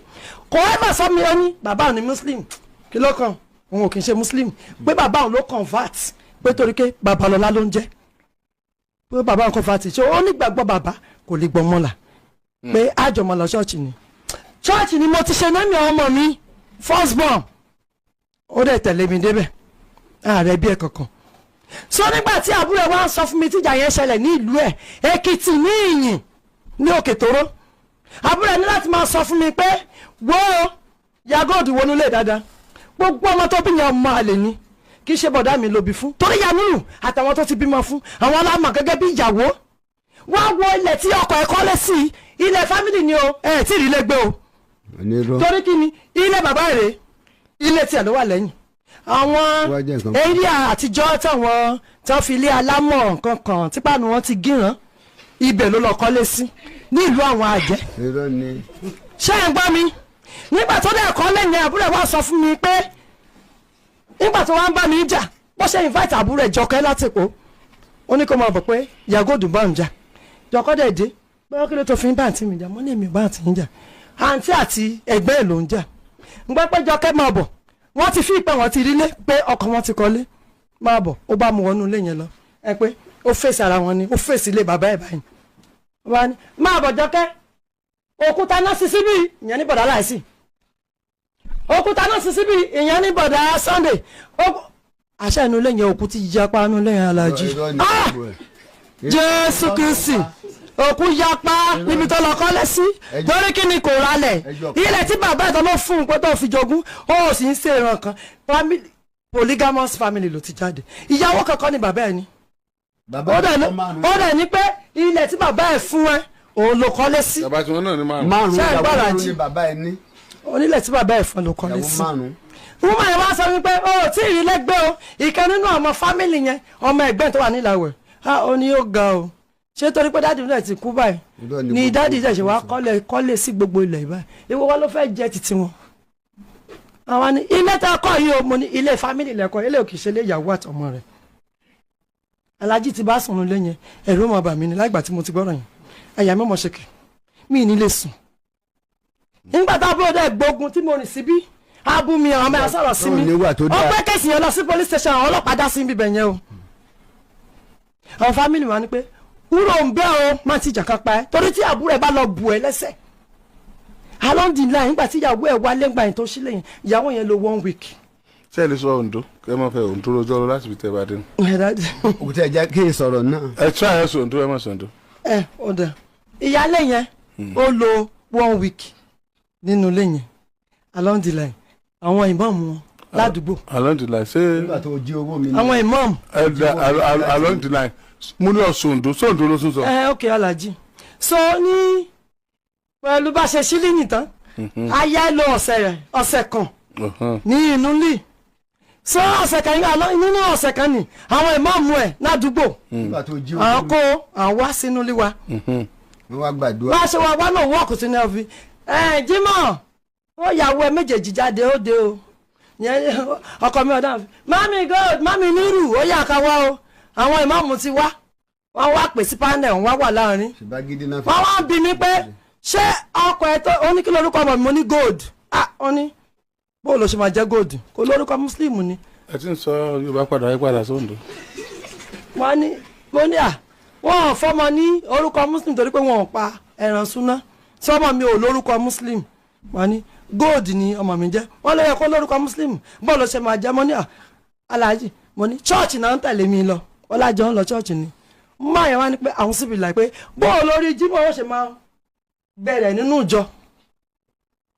Kò ẹ́ sọ mi, ó ní bàbá òun ni muslim, kí ló kàn, òun ò kì í ṣe muslim, pé bàbá òun ló convert, pé torí pé Babalọ́lá ló ń jẹ́, pé bàbá òun convert. Ṣé ó nígbàgbọ́ bàbá kò lè gbọ́ mọ́là pé àjọmọ̀ lọ church ni. Church ni mo ti ṣe nẹ́mi ọmọ mi first born. Ó dẹ̀ tẹ̀lé mi débẹ̀, ààrẹ bí ẹ̀ kankan. So nígbà tí àbúrò ẹ̀ wá ń sọ fún mi, tíjà yẹn ṣẹlẹ̀ ní ìlú ẹ̀ Èkìtì ní Ìyìn ní Òkè Tóró, àbúrò ẹ̀ ní láti máa sọ fún mi pé wo yagood wọnú lè dáadáa, gbogbo ọmọ tó bí yẹn, ọmọ àlè ni, kì í ṣe bọ̀dá mi ló bí fún, torí Yanuru àtàwọn tó ti bímọ fún àwọn alámọ̀ gẹ́gẹ́ bí ìyàwó. Wá wo ilẹ̀ tí ọkọ̀ ẹ̀ kọ́lé sí, ilẹ̀ family ni o, ẹ̀ tí ì rí lẹ́gbẹ́ o. Onírọ́. Torí kí ni ilé bàbá rẹ̀, ilé tiẹ̀ ló wà lẹ́yìn àwọn Wá jẹ́ nǹkan. Area àtijọ́ táwọn tó fi ilé alámọ̀ nǹkan kan típàánù wọn ti gíran, ibẹ̀ ló lọ kọ́lé sí ní ìlú àwọn àjẹ́. Irọ́ ni. Ṣé ẹ̀ ń gbọ́ mi? Nígbà tó dẹ̀ kọ́lé yẹn, àbúrò ẹ̀ wá sọ fún mi pé nígbà tó wá ń bá mi jà, bó ṣe invite àbúrò ẹ̀ Jọkẹ́ láti Èkó, ó ní kó máa bọ̀ pé Yagodu bá ń jà. Jọkẹ́ dẹ̀ dé pé wọ́n kí ló tó fi ń bá àǹtí mi jà. Mo ní èmi ò bá àǹtí ń jà, àǹtí àti ẹ̀gbẹ́ ẹ̀ ló ń jà. Ń gbọ́ pé Jọkẹ́ máa bọ̀, wọ́n ti fi ìpẹ́ wọn ti rílé pé ọkọ wọn ti kọ́lé, máa bọ̀. Ó bá mu wọnú ilé yẹn lọ, ẹ pé ó fèsì ara wọn ni, ó fèsì ilé bàbá ẹ̀ báyìí. Ó bá ní máa bọ̀ Jọkẹ́, òkúta náà sí síbí, ìyẹn ní bọ̀dá láìsí, òkúta náà sí síbí, ìyẹn ní bọ̀dá Sunday. Àṣà inú ilé yẹn, òkú ti yapa inú ilé yẹn, Alájí. Irọ́ ni. Ah! Gbogbo ẹ̀. Jésù Kristi, òkú yapa níbi tó lọ kọ́lé sí. Torí kí ni? Kò ralẹ̀. Ilẹ̀ tí bàbá ìtọ́ ló fún un pé tó fi jogún, ó sì ń ṣe ìran kan. Family, polygamous family ló ti jáde. Ìyàwó kankan ni bàbá ẹ̀ ní. Bàbá Ó dẹ̀ ní pé ilẹ̀ tí bàbá ẹ̀ fún ẹ, òun ló kọ́lé sí. Bàbá tí wọn náà ní márùn. Márùn Ṣé ẹ ìyàwó gbọ́dọ̀ márùn jí? ni bàbá ẹ ní. Onílẹ̀ tí bàbá ẹ̀ fún ẹ ló kọ́lé Ìyàwó sí. márùn. Woman yẹn wá sọ wípé o ò tí ì rí lẹ́gbẹ́ o. Ìkan nínú àwọn family yẹn, ọmọ ẹ̀gbẹ́ tó wà nílàwẹ̀, ah, ó ní yóò ga o. Ṣé torí pé daddy náà ti kú báyìí Irọ́ ni ni gbogbo daddy dẹ̀ ṣe wá sọ. kọ́lé kọ́lé sí gbogbo ilẹ̀ báyìí? Ìwọ wa ló fẹ́ jẹ́ títí wọn. Àwọn ni ilé tá a kọ́ yìí o, mo ní ilé family lẹ́kọ̀ọ́, ilé òkè ṣe ilé ìyàwó àtọmọ rẹ̀. Alájí ti bá sùn nílé yẹn, ẹ̀rù mọ̀ bà mí ni. Láìgbà tí mo ti gbọ́rọ̀ yẹn, àyà mi mọ̀ ṣe kì mí ní lè sùn. Nígbà tá a búrò dẹ̀ gbógun tí mo rìn síbí, á bú mi, àwọn ọmọ ẹ̀ sọ̀rọ̀ sí mi. Tó níwà tó Ó dáa. gbé case yẹn lọ sí police station, àwọn ọlọ́pàá dá sí ibibẹ̀ yẹn o. Àwọn family wa ni pé kúrò ń bẹ́ o, má ti jà kan pa ẹ́, torí tí àbúrò ẹ̀ bá lọ bù ẹ́ lẹ́sẹ̀ along the line. Nígbà tí ìyàwó ẹ̀ wálé ńgbà yẹn tó sílẹ̀ yẹn, ìyàwó yẹn lo one week. Ṣé ẹ lè sọ Ondo kẹ ẹ má fẹ́ Ondo rojọ́ lọ láti fi tẹ́ bá dé. Ẹ dájú. Òkúta ẹ jẹ́ kí n sọ̀rọ̀ náà. Ẹ try, ẹ sọ Ondo, ẹ má sọ Ondo. Ẹ ó dà, ìyálé yẹn ó lo one week nínú ilé yẹn. Along the line, àwọn ìmáàmù wọn ládùúgbò. Along the line ṣé? Nígbà tó jí owó mi. Àwọn ìmáàmù. Ẹ da along the line, mo ní ọ̀sọ̀ Ondo, sọ Ondo ló tún sọ. Ẹ ok, Alhaji, So ní pẹ̀lú bá ṣe sílí nìtàn, aya lọ ọ̀sẹ̀ rẹ̀, ọ̀sẹ̀ kan ní inú lì. So ọ̀sẹ̀ kan yìí àlọ́ nínú ọ̀sẹ̀ kan ni àwọn ìmáàmù ẹ̀ ládùúgbò Nígbà tó jí àwọn kó àwọn wá sínú ilé wa. Wọ́n wá gbàdúrà. Bá a ṣe wá wá náà wọ́ọ̀kù sínú ẹ̀ fi ẹ̀ Jímọ̀ ó yàwó ẹ méjèèjì jáde ó de o. Yẹn ọkọ mi ọ̀dà mami gold, mami nírù, ó yà ká wá o, àwọn ìmáàmù ti wá, wọ́n wá pè sí panel, wọ́n wá wà láàrin. Ṣùgbọ́n gidi náà fi. Wọ́n wá ń bi mí pé ṣé ọkọ ẹ tó ó ní kí lórúkọ ọmọ mi? Mo ní Gold. Ah, ó ní bó ló ṣe máa jẹ́ Gold, kò lórúkọ Muslim ni. Ẹ ti ń sọ Yorùbá padà, ẹ padà sóńdó. Wọ́n ní mo ní à wọ́n ò fọ́mọ ní orúkọ Muslim torí pé wọ́n ò pa ẹran súná sọmọ mi ò lórúkọ Muslim. Wọ́n ní Gold ni ọmọ mi jẹ́. Wọ́n ló yẹ kó lórúkọ Muslim, bó ló ṣe máa jẹ́? Mo ní à aláàjì, mo ní church náà ń tẹ̀lé mi lọ, ọlájọ ń lọ church ni. Máa yẹn wá ní pé àwọn síbi là pé bó lórí Jímọ̀ ó ṣe máa bẹ̀rẹ̀ nínú ìjọ.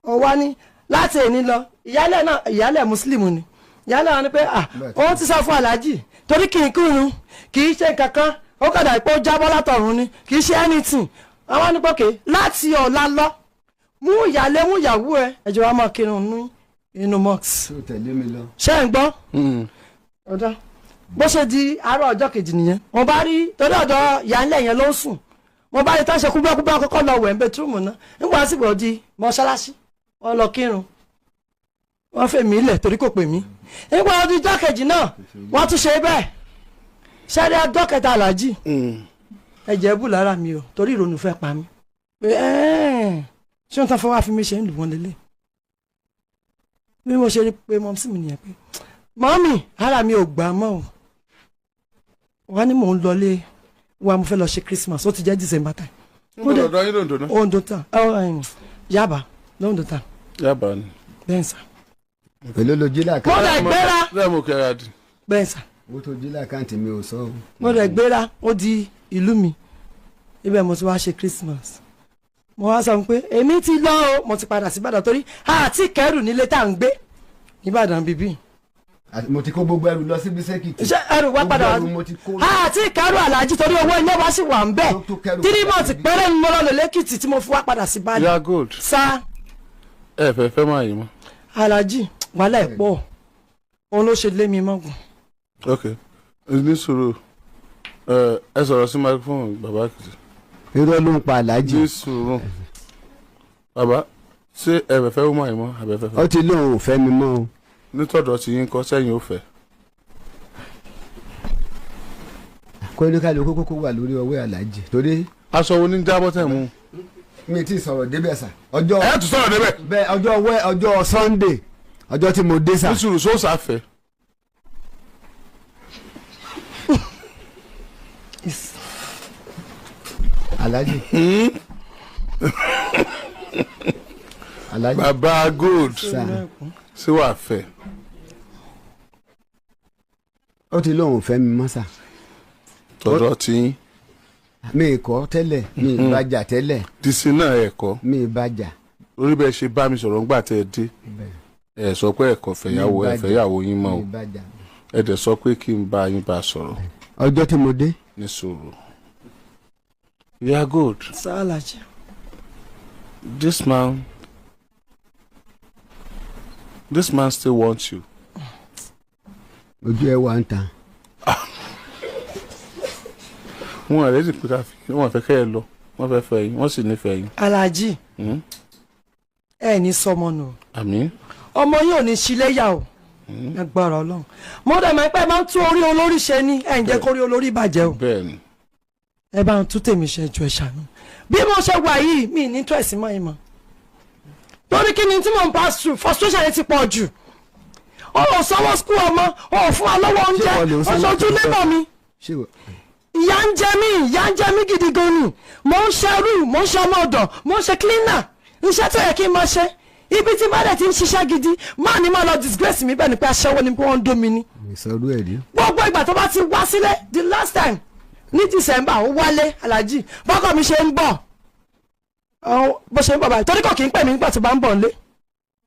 Ó wá ní láti èní lọ, ìyálẹ̀ náà, ìyálẹ̀ Muslim ni ìyálẹ̀ wọn ni pé à òun ti sọ fún aláàjì torí kì í kírun, kì í ṣe kankan, ó kàdà pé ó jábọ́ látọ̀run ni, kì í ṣe anything. Àwọn ní pòkè láti ọ̀la lọ, mú ìyálé, mú ìyàwó ẹ, ẹjọ́ wa máa kírun ní inú mosque. Tó tẹ̀lé mi lọ. Ṣé ń gbọ́ ọ̀dọ́ bó ṣe di àárọ̀ ọjọ́ kejì nìyẹn, mo bá rí torí ọ̀dọ̀ ìyáálé yẹn ló ń sùn, mo bá rí tá ṣe kúbẹ́kúbẹ́, kọ́kọ́ lọ wẹ̀ ń bedroom náà. Nígbà tí mo di mọ́ṣáláṣí, wọ́n lọ kírun, wọ́n fẹ́ mi lẹ̀ torí kò pè mí. Nígbà ọdún ọjọ́ kejì náà, wọ́n tún ṣe bẹ́ẹ̀. Ṣẹ́rí ọjọ́ kẹta, aláàjì, ẹ̀jẹ̀ bù lára mi o, torí ìrònú fẹ́ pa mí pé ẹ́ẹ̀, ṣé wọ́n tán fẹ́ wá fi mí ṣe ń lù wọ́n lélẹ̀. Bí mo ṣe rí pé mọ́mísì mi nìyẹn pé mọ́mì, ara mi ò gbà mọ́ o. Wọ́n ní mò ń lọlé wa, mo fẹ́ lọ ṣe Christmas, ó ti jẹ́ December time. Níbo lọ́dọ̀ yín lòǹdó náà? Ondo town, Yaba l'Ondo town. Yaba ni. Bẹ́ẹ̀ sà. Èló ló jí Mo láàkáǹtì? dẹ̀ gbéra. Lẹ́ẹ̀mú kẹrẹ adi. Bẹ́ẹ̀ sà. Owó tó jí láàkáǹtì mi ò sọ o. Mo dẹ̀ gbéra, ó di ìlú mi, ibẹ̀ mo ti wá ṣe Christmas. Mo wá sọ pé èmi ti lọ o, mo ti padà sí Ìbàdàn torí àti kẹrù nílé tá à ń gbé Ìbàdàn bíbí. Mo ti kó gbogbo ẹrù lọ síbi sẹ́kìtì. Ṣé ẹrù wá padà wá? Gbogbo ẹrù mo ti kó. Àti kẹrù, aláàjì, torí owó ilé wa sì wà ń bẹ̀. Tó kẹrù 3 padà months síbí. péré ni mo lọ lò lẹ́kìtì tí mo fi wá padà sí Ìbàdàn. Ya Gold. Sá. Ẹ fẹ́ fẹ́ máa yìí mọ́. Aláàjì, wàhálà ẹ̀ pọ̀, òun ló ṣe lé mi mọ́gùn. Ok, ní sùúrù, ẹ sọ̀rọ̀ sí microphone, bàbá Èkìtì. Irọ́ ló ń pa, aláàjì. Ní sùúrù, bàbá, ṣé ẹ fẹ́ fẹ́ máa yìí mọ́ àbẹ fẹ́ Ó fẹ́? ti lóun ò fẹ́ mi mọ́ o. Nítọ̀dọ̀ tí yín kọ́ sẹ́yìn ó fẹ́? Kó ní kálukú kókó wà lórí ọwọ́ aláàjì torí. Aṣọ wo ní jábọ́ tẹ̀ mú? Mi ti sọ̀rọ̀ débẹ̀ sà. Ọjọ́ Ẹ tún sọ̀rọ̀ débẹ̀. Bẹ́ẹ̀, ọjọ́ wẹ́, ọjọ́ Sunday, ọjọ́ tí mo dé sà. Ní sùúrù, sóòsà fẹ́? Aláàjì, aláàjì. Bàbá Gold. Sà. Ṣé wàá fẹ́? Ó ti lóun ò fẹ́ mi mọ́ sà. Tọ̀dọ̀ tí yín. Mi kọ́ tẹ́lẹ̀, mi ì bá jà tẹ́lẹ̀. Dìsí náà ẹ̀ kọ́. Mi ì bá jà. Lórí bẹ́ẹ̀ ṣe bá mi sọ̀rọ̀ ńgbà tẹ́ ẹ dé, ẹ sọ pé ẹ̀kọ́ fẹ̀yàwó ẹ fẹ̀yàwó yín mọ́ o. Mi ì bá jà. Ẹ dẹ̀ sọ pé kí n bá yín bá sọ̀rọ̀. Ọjọ́ tí mo dé. Ní sùúrù. Ya Gold. Sá, aláàjì. This man still wants you. Ojú ẹ wà ń ta. Wọn àrẹ sì pé ká fi wọn fẹ́ kẹ́ ẹ lọ, wọ́n fẹ́ fẹ́ yín, wọ́n sì nífẹ̀ẹ́ yín. Aláàjì, ẹ ní sọmọ nù. Àmín. Ọmọ yìí ò ní ṣíléyà o, agbára Ọlọ́run. Mo dẹ̀ mọ̀ pé ẹ máa ń tún orí olórí ṣe ni, ẹ ń jẹ́ kórí olórí bàjẹ́ o. Bẹ́ẹ̀ ni. Ẹ bá ń tún tèmi ṣe ju, ẹ ṣàánú. Bí mo ṣe wà yìí, mi ní tó ẹ̀sìn mọ́ ìmọ̀ torí kí ni tí mò ń pass through, frustration yẹn ti pọ̀ jù. Ó ò sanwó school ọmọ, ó ò fún wa lọ́wọ́ oúnjẹ. Ṣé wọ́n lè ń sanwó? Oṣooṣù lébọ̀ mi. Ṣé wọ́n. Ìyà ń jẹ mí, ìyà ń jẹ mí gidi gan ni. Mò ń ṣe ẹrú, mò ń ṣe ọmọ ọ̀dọ̀, mò ń ṣe cleaner, iṣẹ́ tó yẹ kí n máa ṣe. Ibi tí bá dẹ̀ ti ń ṣiṣẹ́ gidi máa ní máa lọ disgrace mi bẹ́ẹ̀ ni pé aṣẹ́wó ni, pé wọ́n ń dó mi ni. Ìsọrú ẹ̀ rí. Gbogbo ìgbà tó bá ti wá sílé, the last time ní December, ó wálé, aláàjì, bọ́kọ̀ mi ṣe ń bọ̀, bó ṣe ń bọ̀ báyìí, torí kò kì í pè mí nígbà tó bá ń bọ̀ nílé,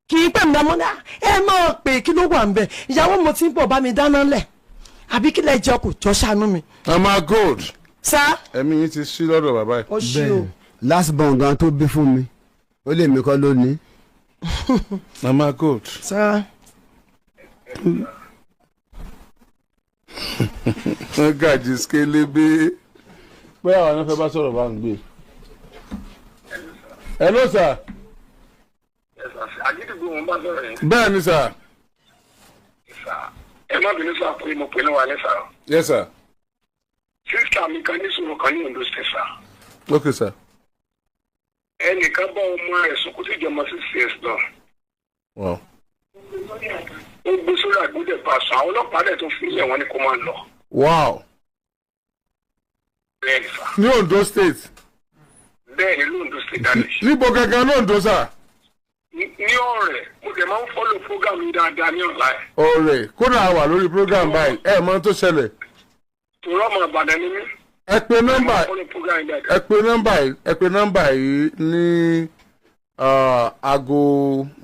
kì í pè mí dámọ́ ní ẹ máa pè kí ló wà ń bẹ̀, ìyàwó mo ti ń bọ̀, bá mi dáná lẹ̀ àbí kílẹ̀ jẹ́, kò jọ ṣàánú mi. Mama Gold. Sá. Ẹ̀mí yín ti ṣí lọ́dọ̀ bàbá yìí. Ó ṣí o. Last born gan tó bí fún mi, ó lè mi kọ́ lónìí. Mama Gold. Sá. Wọ́n gàjì skélébé. Bóyá àwọn náà fẹ́ bá sọ̀rọ̀ bá ń gbé. Hello sir. Àgídìgbò wọn bá sọ̀rọ̀ yẹn. Bẹ́ẹ̀ ni sir. Ẹ má bínú sá pé mo pè ní wàhálẹ́ sá. Yes sir. Sister mi kan ní sọ̀rọ̀ kan ní Ondo State sá. Okay sir. Ẹnìkan bá ọmọ rẹ̀ sunkún tí ìjọba 6 years lọ. Wow. Ó gbé sórí àgbódẹ̀ bá a sùn, àwọn ọlọ́pàá dẹ̀ tó fi ilẹ̀ wọn ni kó máa lọ. Wow. Bẹ́ẹ̀ ni sá. Ní Ondo State. Bẹ́ẹ̀ ni l'Ondo State dáadé. Níbo gangan l'Ondo sir? Ní ọ̀rẹ́, mo dẹ̀ máa ń follow program yìí dáadáa ní online. Ọ̀rẹ́ kódà a wà lórí program báyìí, ẹ mọ ohun tó ṣẹlẹ̀. Tòrọ́ ọmọ Ìbàdàn ni mí. Ẹ pe Mo nọ́mbà máa ń follow program yìí dáadáa. Ẹ pe nọ́mbà yìí ní aago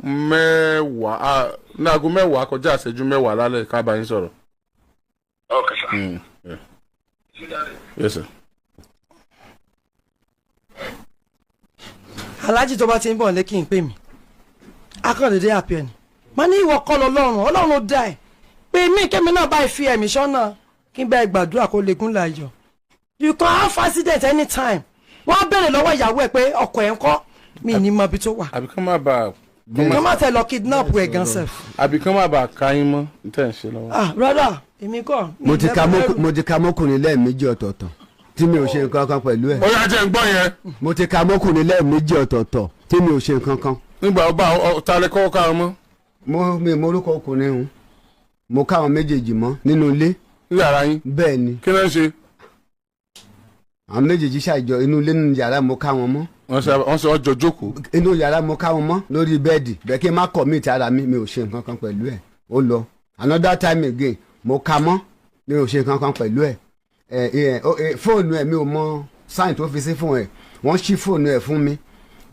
10, ní aago 10 kọjá ìṣẹ́jú 10 lálẹ́ ká bá yín sọ̀rọ̀. Ok sá. Yeah. Yes sir. Aláàjì, tó bá ti ń bọ̀ lé kí n pè mí, akọ̀dédé àpẹ́ ni má ní ìwọ kọ́ lọ́lọ́run, Ọlọ́run ló dá ẹ̀ pé mí kémi náà báyìí fi ẹ̀mí sọ́nà kí n bá ẹ gbàdúrà kó lè gún láyọ̀. You can have accident anytime. Wọ́n á béèrè lọ́wọ́ ìyàwó ẹ̀ pé ọkọ ẹ̀ ń kọ́, mi ní mọ ibi tó wà. Àbí kán má bàa Kí wọ́n má tẹ̀ lọ kidnap ẹ̀ gan sef. Àbí kán má bàa ka yín mọ́ ní tẹ̀ ń ṣe lọ́wọ́. Ah, rárá, èmi kọ́ mi Mo ti ka lẹ́rù. mọ́kù- mo ti ka mọ́kùnrin lẹ́ẹ̀mejì ọ̀tọ̀ọ̀tọ̀ tí mi ò ṣe nǹkan kan pẹ̀lú ẹ̀. Ó yá, jẹ́ ń gbọ́ yẹn. Mo ti ka mọ́kùnrin lẹ́ẹ̀mejì ọ̀tọ̀ọ̀tọ̀ tí mi ò ṣe nǹkan kan. Nígbà ọba ọ̀tá kọ́kọ́ ká wọn mọ́. Mo mi mo orúkọ ọkùnrin hùn, mo ká àwọn méjèèjì mọ́ nínú ilé. Ní yàrá yín? Bẹ́ẹ̀ ni. Kí ló ń ṣe? Àwọn méjèèjì ṣàìjọ inú ilé, nínú yàrá mo ká wọn mọ́. Wọ́n ṣe ọjọ́ jókòó. Inú yàrá mo ká wọn mọ́ lórí bẹ́ẹ̀dì bẹ́ẹ̀, kí n má commit ara mi, mi ò ṣe nǹkan kan pẹ̀lú ẹ̀. Ó lọ. Another time again, mo ká mọ́, mi ò ṣe nǹkan kan pẹ̀lú ẹ̀. Ẹ̀ ẹ̀ ẹ̀ fóònù ẹ̀, mi ò mọ sign tó fi sí fóònù ẹ̀. Wọ́n ṣí fóònù ẹ̀ fún mi,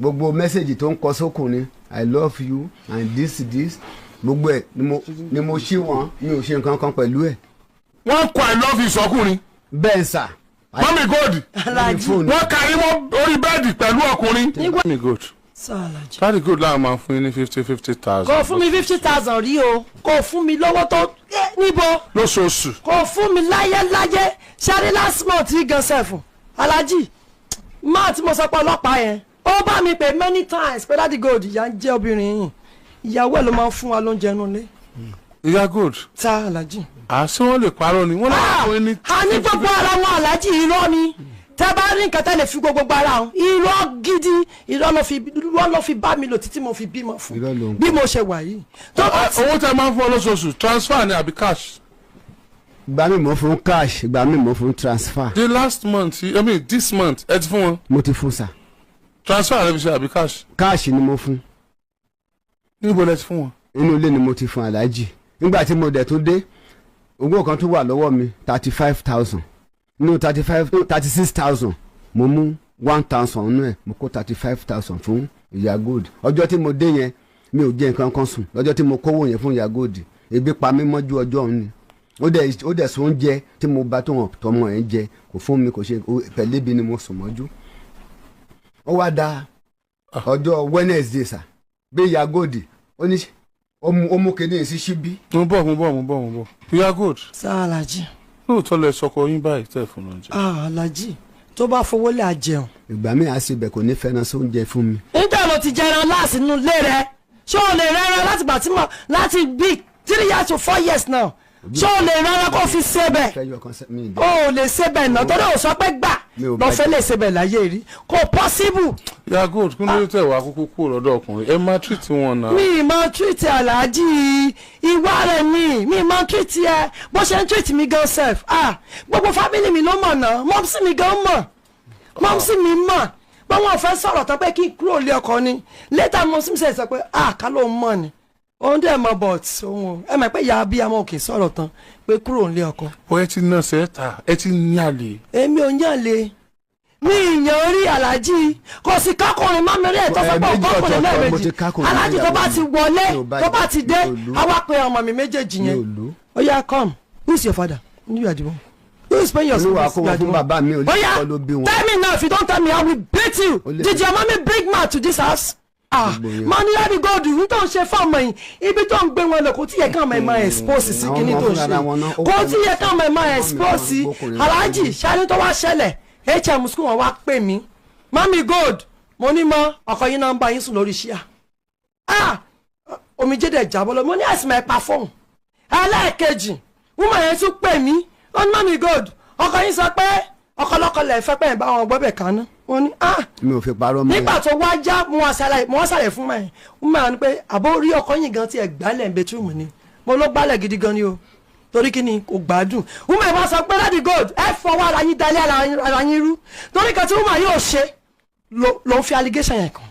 gbogbo message tó ń kọ sókùnrin, "I love you" and this this, gbogbo ẹ̀ ni mo ṣí wọn, mi ò ṣe nǹkan kan pẹ̀lú ẹ̀. Wọ́n kọ "I love you" sọkùnrin? Bẹ́ẹ̀ sà. Mummy Gold. Aláàjì. Fóònù. Wọ́n kárí mọ́ orí bẹ́ẹ̀dì pẹ̀lú ọkùnrin. Mummy Gold. Sọ, Aláàjì. Daddy Gold láwọn máa fún yín ní fifty fifty thousand. Kò fún mi 50,000 rí o, kò fún mi lọ́wọ́ tó níbo. Lóṣooṣù. Kò fún mi láyé láyé. Ṣáré last month yìí gan sef, Aláàjì, máa tí mo sọ pé ọlọ́pàá yẹn ó bá mi pè many times pé Daddy Gold, ìyá ń jẹ́ obìnrin yìí, ìyàwó ẹ̀ ló máa ń fún wa lóúnjẹ nulẹ̀. Ìyá Gold. Tá, Aláàjì. Àṣé wọ́n lè parọ́ ni wọ́n lè fún yín ní. A ní gbogbo ara wọn, Aláàjì, irọ́ ni. Tẹ́ bá rí nǹkan tẹ́ lè fi gbogbo ara wọn, irọ́ gidi, irọ́ ló fi bá mi lò títí mo fi bímọ fún. Irọ́ ló ń bí mo ṣe wà yìí tó bá ti. Owó tẹ máa ń fún ọ lóṣooṣù, transfer ni àbí cash? Ìgbà mi mo fún cash, ìgbà mi mo fún transfer. The last month, I mean this month, ẹ ti fún wọn? Mo ti fún sà. Transfer rẹ fi ṣe àbí cash? Cash ni mo fún. Níbo lẹ ti fún wọn? Inú ilé ni mo ti fún, Aláàjì. Nígbà tí mo dẹ̀ tún dé, owó kan tún wà lọ́wọ́ mi, 35,000. Nínú 35, 36,000, mo mú 1,000 nínú ẹ̀, mo kó 35,000 fún Ìyá Gold. Ọjọ́ tí mo dé yẹn, mi ò jẹ nǹkan kan sùn. Lọ́jọ́ tí mo kówó yẹn fún Ìyá Gold, ebi pa mí mọ́jú ọjọ́ òun ni. Ó dẹ̀ sọ oúnjẹ tí mo bá tó wọn tọmọ ẹ̀ ń jẹ, kò fún mi, kò ṣe pẹ̀lú ibi ni mo sùn mọ́jú. Ó wá da ọjọ́ Wednesday sà, bí Ìyá Gold ó ní ó mú kinní sí síbí. Mo bọ̀, mo bọ̀, mo bọ̀, mo bọ̀. Ìyá Gold. Sá, Aláàjì. Lóòótọ́ lẹ sọkọ yín báyìí tẹ̀ fún oúnjẹ? Ah, Aláàjì, tó bá fowó lé àjẹun. Ìgbà míì á sì bẹ̀, kò ní fẹ́ràn sóúnjẹ fún mi. Nígbà ló ti jẹran láàsì nínú ilé rẹ? Ṣé o lè rẹran láti gbà tí mo láti bí 3 years to 4 years now? Ṣé o lè rẹran kó fi ṣe bẹ̀? Fẹ́ yọ kan mi O ò lè ṣe bẹ̀ náà torí o sọ pé gbà Mi ò lọ fẹ́ lè ṣe bẹ̀ láyé rí, kò possible. Ìyá Gold, kí ló dé tẹ̀ wá kúkú kúrò lọ́dọ̀ ọkùnrin? Ẹ máa treat wọn náà. Mi ì máa treat Aláàjì, ìwà rẹ̀ ni mi ì máa treat ẹ. Bó ṣe ń treat mi gan sef, ah, gbogbo family mi ló mọ̀ náà, mumsy mi gan mọ̀, mumsy mi mọ̀ pé wọn fẹ́ sọ̀rọ̀ tán pé kí n kúrò lé ọkọ ni. Later mumsy mi sọ pé, ah, ká ló ń mọ̀ ni òun dẹ̀ mọ̀, but òun ò ẹ mọ̀ pé ìyá abiyamọ òkè sọ̀rọ̀ tán pé kúrò nílé ọkọ. Ó ẹ ti ná sẹ́ẹ̀ta, ẹ ti ní àlè. Èmi ò yàn lé, mi ìyàn rí, Aláàjì. Kò sí kákùnrin má mi rí ẹ̀ tó fẹ́ pọ̀ Ẹ̀ẹ̀mejì kọ́kùnrin ọ̀tọ̀ọ̀tọ̀ mo ti lẹ́ẹ̀mejì. kákùnrin Aláàjì, tó bá ti wọlé, Mi ò bá tó bá ti dé, mi ò lù. àwa pe ọmọ mi méjèèjì Mi yẹn. ò lù. Ó yá, come, who is your father? You are the one. Who is paying your school Olúwa fees? kó wọn fún bàbá mi, olè Oya, kọ́ ló bí wọn. tell me now, if you don't tell me, I will beat you. Olè- Did your mommy bring mouth to this house? Ah, Gbogbo yẹn. mo ní láti gold n tó ń ṣe fáwọn yìí, ibi tó ń gbé wọn lọ, kò tí yẹ káwọn ẹ̀ máa expose sí Àwọn kíní ọmọ tó ń fúnra ṣe, wọn náà, ó kò kọ́ tí yẹ káwọn ẹ̀ máa wọn, expose sí. gbókùnrin. Aláàjì ṣáájú tó wá ṣẹlẹ̀, school wọn wá pè mí, "Mummy Gold." Mo ní mọ́ ọkọ yín náà ń bá yín sùn lórí ṣíà. Ah, omijé dẹ̀ jábọ́ lọ. Mo ní àìsàn ẹ̀ pa fóun. Ẹlẹ́ẹ̀kejì, woman yẹn tún pè mí, ó ní, "Mummy Gold, ọkọ yín sọ pé ọkọlọ́kọ lẹ̀ fẹ́ pẹ́ ẹ̀ bá wọn gbọ́bẹ̀ kaná." Wọ́n ní, ah. Mi ò fi parọ́ mọ́. Nígbà tó wá já, mo wá ṣàlàyé fún mi wọ́n ní pé àbó rí ọkọ yín gan tí ẹ gbálẹ̀ ń bedroom ni. Mo ló gbálẹ̀ gidi gan ni o, torí kí ni kò gbádùn. Woman yẹn wá sọ pé, "Daddy Gold, ẹ fọwọ́ ara yín dalẹ̀ ara yín rú," torí kan tí woman yóò ṣe ló ń fi allegation yẹn kàn.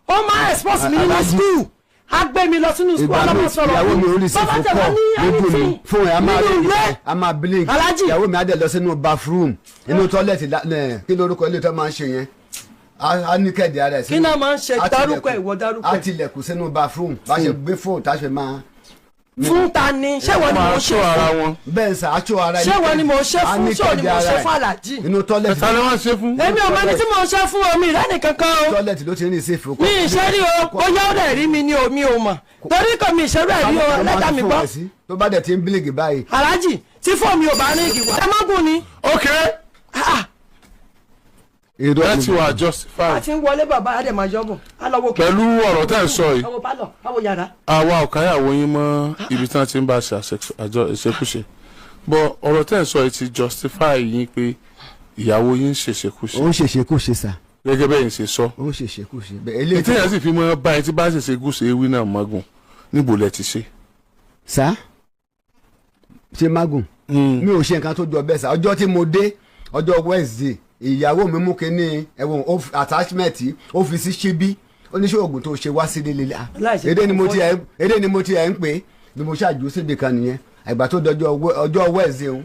Ó máa expose mi nínú Aláàjì. school, á gbé mi lọ sínú school. Ìgbà mi Ọlọ́mọ sọ̀rọ̀. ìyàwó mi orí sí Bàbá fún tẹ̀ wá kọ́ ní lójú mi anything fún ẹ, a máa nínú ilé. a máa blink. Aláàjì. Ìyàwó mi á dẹ̀ lọ sínú bathroom, inú toilet, kí lórúkọ ilé tó máa ń ṣe yẹn, á ní kẹ̀dẹ̀ ara ẹ̀ sínú. Kí náà máa ń ṣe? Á Dárúkọ ẹ̀, tilẹ̀kùn- ìwọ dárúkọ á ẹ̀. tilẹ̀kùn sínú bathroom, bá ṣe gbé fóònù tá a ṣe máa. Fún ta ni? Ṣé wọ́n ni Máa mo ṣe ṣọ́ ara fún? wọn. Bẹ́ẹ̀ sà, aṣọ ara. Ṣé wọ́n ni mo ṣe fún? Ṣé wọ́n ni mo ṣe fún, Aláàjì? Inú toilet. Ta ni wọ́n ṣe fún? Èmi ò mọ ẹni tí mo ṣe fún omi ìrẹ́nì kankan o. Toilet ló ti ń rìn sí ìfowópamọ́. Mi ì ṣe rí o, bóyá ó dẹ̀ rí mi ni o, mi ò mọ̀, torí kò mi ì ṣerú ẹ̀ rí o. Lẹ́tà mi gbọ́. Tó bá dẹ̀ ti ń blink báyìí. Aláàjì, tí fóònù mi ò bá ní ìgbà ẹ má gùn ni. Ok. Ah, Irọ́ Ẹ ni. ti wà a justified. ti ń wọlé, bàbá adé máa yọ̀bọ̀ á lọ wo Pẹ̀lú ọ̀rọ̀ tẹ́ ẹ̀ sọ yìí, àwọ̀ pálọ̀, àwọ̀ yàrá. Àwa ò káyàwó yín mọ́ ibi tí wọ́n ti ń bá ṣe àjọ ìṣekúṣe, but ọ̀rọ̀ tẹ́ ẹ̀ sọ yìí ti justify yín pé ìyàwó yín ń ṣèṣekúṣe. Ó ń ṣèṣekúṣe sà. Gẹ́gẹ́ bẹ́ẹ̀ yín ṣe sọ. Ó ń ṣèṣekúṣe bẹ́ẹ̀ eléyìí. Ìtẹ̀yà sì fi mọ́ báyìí tí bá ṣèṣekúṣe ewì náà mọ́gùn, níbo lẹ ti ṣe? Sá, ṣe magun, mi ò ṣe nǹkan tó jọ bẹ́ẹ̀ sá. Ọjọ́ tí mo dé, ọjọ́ Wednesday, ìyàwó mi mú kinní ẹ̀wọ̀n attachment, ó fi sí ṣíbí, ó ní ṣé oògùn tó ṣe wá sílé lélẹ̀. Láìsí Èdè ni mo ti ẹ̀ èdè ni mo ti ẹ̀ ń pè é bí mo ṣáàjú síbi kan nìyẹn. Àgbà tó dọjọ́ ọjọ́ Wednesday òun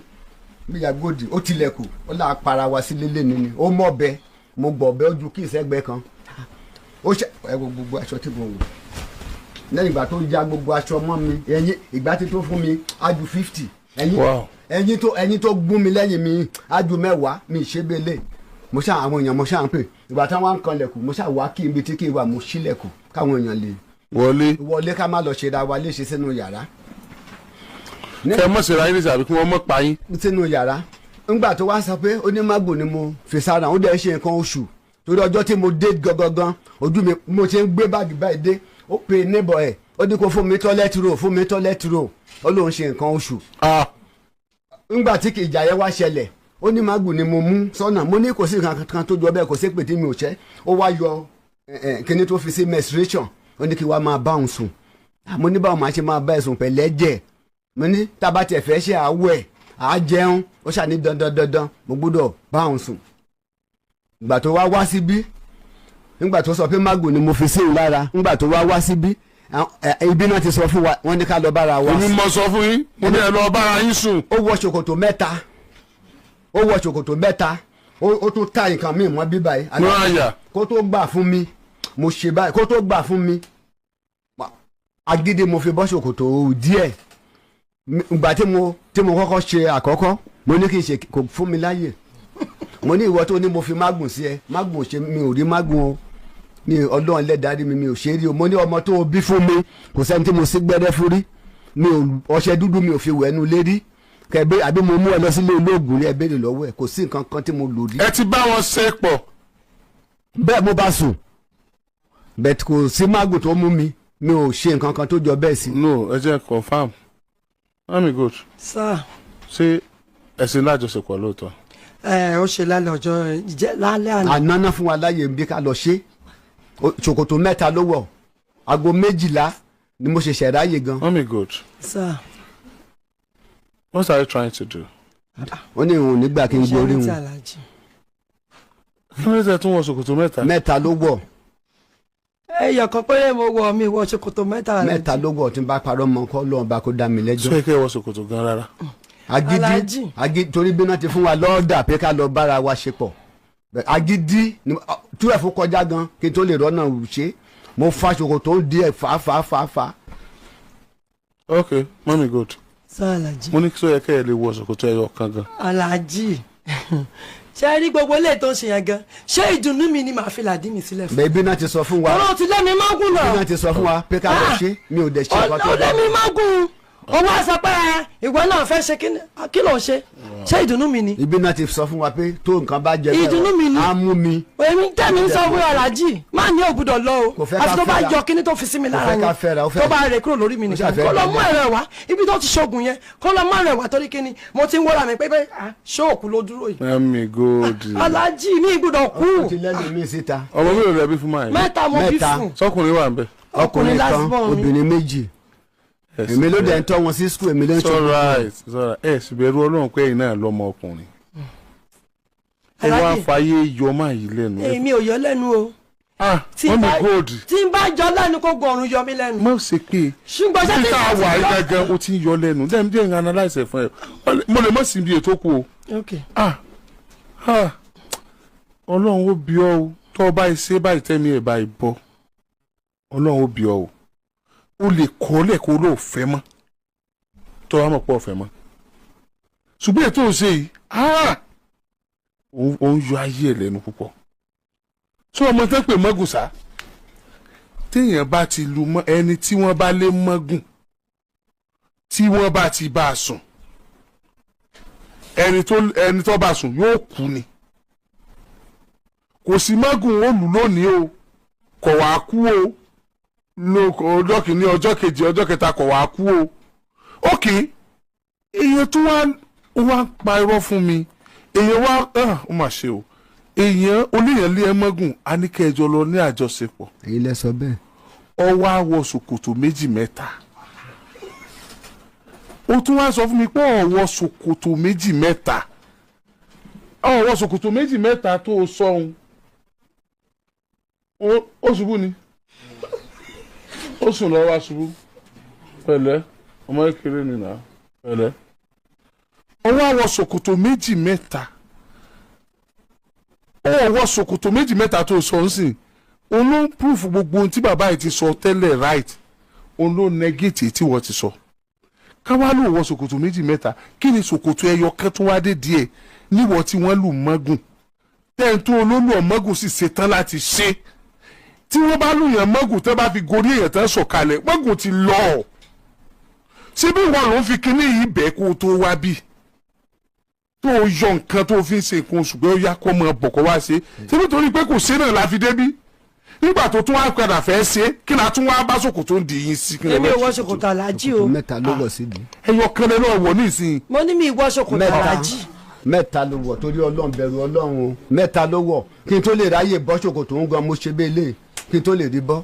bí ya gòdì, ó tilẹ̀kùn, ó là para wa sílé lẹ́nu ni. Ó mọ̀ bẹ, mo gbọ̀ bẹ, ó ju kí ìsẹ́gbẹ́ kan. Ó ṣe ẹ wo gbogbo aṣọ tí mo wọ̀ lẹ́yìn ìgbà tó ya gbogbo aṣọ mọ́ mi, ẹ̀yìn ìgbà tí tó fún mi á ju 50 ẹ̀yìn. Ẹ̀yìn tó gún mi lẹ́yìn mi á ju 10. Mi ṣe bẹ́lẹ̀, mo ṣá àwọn èèyàn, mo ṣá ń pè. Ìgbà táwọn ń kanlẹ̀kùn, mo ṣá wá kí ibi tí kì í wà, mo ṣílẹ̀kùn káwọn èèyàn lè wọlé. Wọlé, ká má lọ ṣe ra wa léṣe sínú yàrá. Kẹ mọ̀ sí ra yín nísàbí kí wọ́n mọ̀ pa yín. Sínú yàrá. Ńgbà tó wá sọ pé onímágò ni mo fi sára, ó dẹ̀ ṣe nǹkan oṣù, torí ọjọ́ tí mo dé gangan, ojú mi mo ṣe ń gbé báàgì báyìí dé, ó pe neighbor ẹ̀, ó ní kó fún mi toilet roll, fún mi toilet roll, ó lóun ṣe nǹkan oṣù. Ah. Ńgbà tí kì ìjà yẹn wá ṣẹlẹ̀, ó ní mágùn ni mo mú sọ́nà. Mo ní kò sí nǹkan kan tó jọ bẹ́ẹ̀, kò sí pé tí mi ò ṣẹ́. Ó wá yọ kíní tó fi sí menstruation, ó ní kí wàá máa bá òun sùn. Ah, mo ní báwo máa ṣe máa bá ẹ̀ sùn pẹ̀lẹ́ jẹ̀? Mo ní tábà tiẹ̀ fẹ́ ṣe àwẹ̀ à jẹun. Ó ṣàní dandan dandan, mo gbọ́dọ̀ bá òun sùn. Ìgbà tó wá wá síbí, nígbà tó sọ pé mágùn ni mo fi sí òun lára, nígbà tó wá wá síbí, ibi náà ti sọ fún wa, wọ́n ní ká lọ bára wa Èmi mọ sọ fún yín, mo ní ẹ lọ bára yín sùn. Ó wọ ṣòkòtò mẹ́ta, ó wọ ṣòkòtò mẹ́ta, ó tún ta nǹkan míì mọ́ bíbá yìí. Ní àyà. Kó tó gbà fún mi, mo ṣe báyìí. Kó tó gbà fún mi, agídí mo fi bọ́ ṣòkòtò díẹ̀. Ìgbà tí mo kọ́kọ́ ṣe àkọ́kọ́, mo ní kí n ṣe, kò fún mi láyè. Mo ní ìwọ tó ní mo fi mágùn sí ẹ, mágùn ò ṣe, mi ò rí mágùn o, mi Ọlọ́run lẹ́dàá mi, mi ò ṣe é rí o. Mo ní ọmọ tó o bí fún mi, kò sẹ́ni tí mo sí gbẹ́rẹ́ fún rí, mi ò ọṣẹ dúdú mi ò fi wẹ̀ ẹnu lérí kẹ̀bẹ́, àbí mo mú ẹ lọ sílé olóògùn rí? Ẹ béèrè lọ́wọ́ ẹ, kò sí nǹkan kan tí mo lò rí. Ẹ ti bá wọn ṣe pọ̀? Bẹ́ẹ̀, mo bá sùn bẹ́ẹ̀, kò sí mágùn tó mú mi, mi ò ṣe nǹkan kan tó jọ bẹ́ẹ̀ sí. No, ẹ jẹ́ confirm, Mummy Gold. Sir. Ṣé ẹ ṣe lájọṣepọ̀ lóòótọ́? Ẹ ó ṣe lálẹ́ ọjọ́ jẹ́ lálẹ́ àná. Àná náà fún wa láyè bí ká lọ ṣe. Ṣòkòtò mẹ́ta ló wọ̀. Aago 12 ni mo ṣẹ̀ṣẹ̀ ráyè gan. Mummy Gold. Sir. What are you trying to do? Ó ní ìhùn nígbà kí n gorí Ṣé ní ti wọn. Aláàjì. Kí ló dé tún wọ ṣòkòtò mẹ́ta? Mẹ́ta ló wọ̀. Ẹyọ kan péré mo wọ, mi wọ ṣòkòtò mẹ́ta, Aláàjì. Mẹ́ta ló wọ̀. Tí n bá parọ́ mọ́ kọ́ lọ́n bá kó dá mi lẹ́jọ́. Sọ yẹ kí ẹ wọ ṣòkòtò gan rárá? Agídí. Aláàjì. Agídí, torí bí wọ́n ti fún wa lọ́ọ̀dà pé ká lọ bára wa ṣe pọ̀. Agídí 12 kọjá gan kí n tó lè rọ́nà ṣe, mo fa ṣòkòtò díẹ̀ fà fà fà fà. Ok, Mummy Gold. Sọ Alájí. Mo ní kí sọ yẹ kẹ́ ẹ lè wọ ṣòkòtò ẹyọ kan gan. Alájí, ṣe rí gbogbo eléyìí tó ń ṣe yẹn gan, ṣé ìdùnnú mi ni màá fi làdí mi sílẹ̀ fún? Bẹ́ẹ̀ bí náà ti sọ fún wa. Ọlọ́run ti lé mi mágùn Bí náà. náà ti sọ fún wa pé ká lọ ṣe, mi ò dẹ̀ ṣe nǹkan tó Ó lé dáa. mi mágùn, ó wá sọ pé ìwọ náà fẹ́ ṣe kí ló ń ṣe? Ṣé ìdùnnú mi ni? Ibi náà ti sọ fún wa pé tó nǹkan bá jẹ bẹ́ẹ̀ Ìdùnnú mi ni. á mú mi. Èmi tẹ́mi ń sọ fún Alájí, má ní ògbúdọ̀ lọ o. Kò fẹ́ ká Àfi tó bá fẹ́ra. yọ kíní tó fi sí mi Kò lára fẹ́ ká yẹn, fẹ́ra, ó fẹ́- tó bá rẹ̀ kúrò lórí mi Ó nìkan, ṣàfẹ́ kó lọ mú rẹ̀. ẹ̀rọ wá ibi tó ti ṣoògùn yẹn, kó lọ mú ẹ̀rọ wá, torí kíni mo ti ń wọ́ra mi pé ṣóòkù ló dúró yìí. Mami Gold. Alájí, mi gbúdọ̀ kú. Ó ti lẹ́nu mi síta. Ọmọ mi ò rẹ̀ bí fún máa yìí. 3 mo bí Mẹ́ta. fún. Sọkùnrin wà ń bẹ. Ọkùnrin Ọkùnrin kan, last born mi. obìnrin 2. Èmi ló dẹ̀ ń tọ́ wọn sí school, èmi ló ń It's ṣe. alright, it's alright. Ẹ sì bẹ̀rù Ọlọ́run pé ẹ̀yin náà lọ́mọ ọkùnrin. Ẹ wá Alájí. fàyè yọ máa yìí lẹ́nu. Èmi ò yọ lẹ́nu o. Ah, Tí Mami bá- Gold. Tí n bá yọ lẹ́nu, kó gbọ̀run yọ mí lẹ́nu. Má ṣe pé Ṣùgbọ́n ṣé bí tí tá a n bá wà ti yìí yọ- gangan o ti ń yọ lẹ́nu. Dẹ́mi díẹ̀ ń analyse ẹ̀ fún ẹ. Mo lè mọ̀ sí ibi ètò kù o. Ok. Ah, ah, Ọlọ́run ó bí ọ o. Tọ́ ọ báyìí ṣe báyìí tẹ́mi ẹ̀ báyìí bọ́. Ọlọ́run ó bí ọ o. O lè kọ́ lẹ́kọ̀ọ́ ló fẹ́ mọ́. Tọ́ ọ bá mọ̀ pé ọ fẹ́ mọ́. Ṣùgbọ́n ètò òṣè yìí, ah, ó ń yọ ayé ẹ̀ lẹ́nu púpọ̀. Ṣé ọmọ tẹ́ pè mọ́gùn sá? Téèyàn bá ti lu mọ́ ẹni tí wọ́n bá lé mọ́gùn, tí wọ́n bá ti bá a sùn, ẹni tó bá sùn yóò kú ni. Kò sí mọ́gùn ó lù lónìí o, kò wá kú o. Ọjọ́ kìíní, ọjọ́ kejì, ọjọ́ kẹta, kò wá kú o. Ókè, èèyàn tó wá ó wá ń pa irọ́ fún mi, èèyàn wá, ó mà ṣe o, èèyàn oníyàn lé ẹ mọ́gùn, á ní kẹjọ lọ ní àjọṣepọ̀. Èyí lẹ sọ bẹ́ẹ̀. Ó wá wọ ṣòkòtò méjì mẹ́ta. Ó tún wá sọ fún mi pé ó wọ ṣòkòtò méjì mẹ́ta, ó wọ ṣòkòtò méjì mẹ́ta tó o sọ ohun. Ó ṣubú ni, ó sùn lọ wá ṣubú. Pẹ̀lẹ́, ọmọ kékeré ni nà, pẹ̀lẹ́. Ó wá wọ ṣòkòtò méjì mẹ́ta, ó wọ ṣòkòtò méjì mẹ́ta tó o sọ ń sìn, òun ló ń proof gbogbo ohun tí bàbá yìí ti sọ tẹ́lẹ̀, right? Òun ló negate tí wọ́n ti sọ. Ká wá ló wọ ṣòkòtò méjì mẹ́ta, kí ni ṣòkòtò ẹyọ kan tó wá dé díẹ̀ níwọ̀ tí wọ́n lù mọ́gùn, tẹ́ǹtó olólù ọ̀mọ́gùn sì ṣetán láti ṣe? Tí wọ́n bá lùyàn mọ́gùn, tẹ́ bá fi gorí èèyàn tán sọ̀kalẹ̀, mọ́gùn ti lọ. Síbí wọn ló ń fi kinní yìí bẹ́ẹ̀ kó o tó wá bí tó o yọ nǹkan tó o fi ń ṣe nǹkan oṣù pé ó yá, kó mọ bọ̀ kó wá ṣe. Síbí torí pé kò ṣe náà la fi débí? Nígbà tó tún wá padà fẹ́ ṣe, kí la tún wá bá ṣòkòtò ń di yín sí? Kí lè Èmi ò wá wọ ṣòkòtò, Alájí o. 3 ló wọ̀ síbi. Ẹyọ kan lẹ náà wọ̀ nísìnyí. Mo ní mi ìwọ ṣòkòtò, Mẹ́ta. Alájí. 3 ló wọ̀. Torí Ọlọ́run, bẹ̀rù Ọlọ́run o. 3 ló wọ̀. Kí n tó lè ráyè bọ́ ṣòkòtò ń gan, mo ṣe bẹ́ẹ̀ lé kí n tó lè rí bọ́.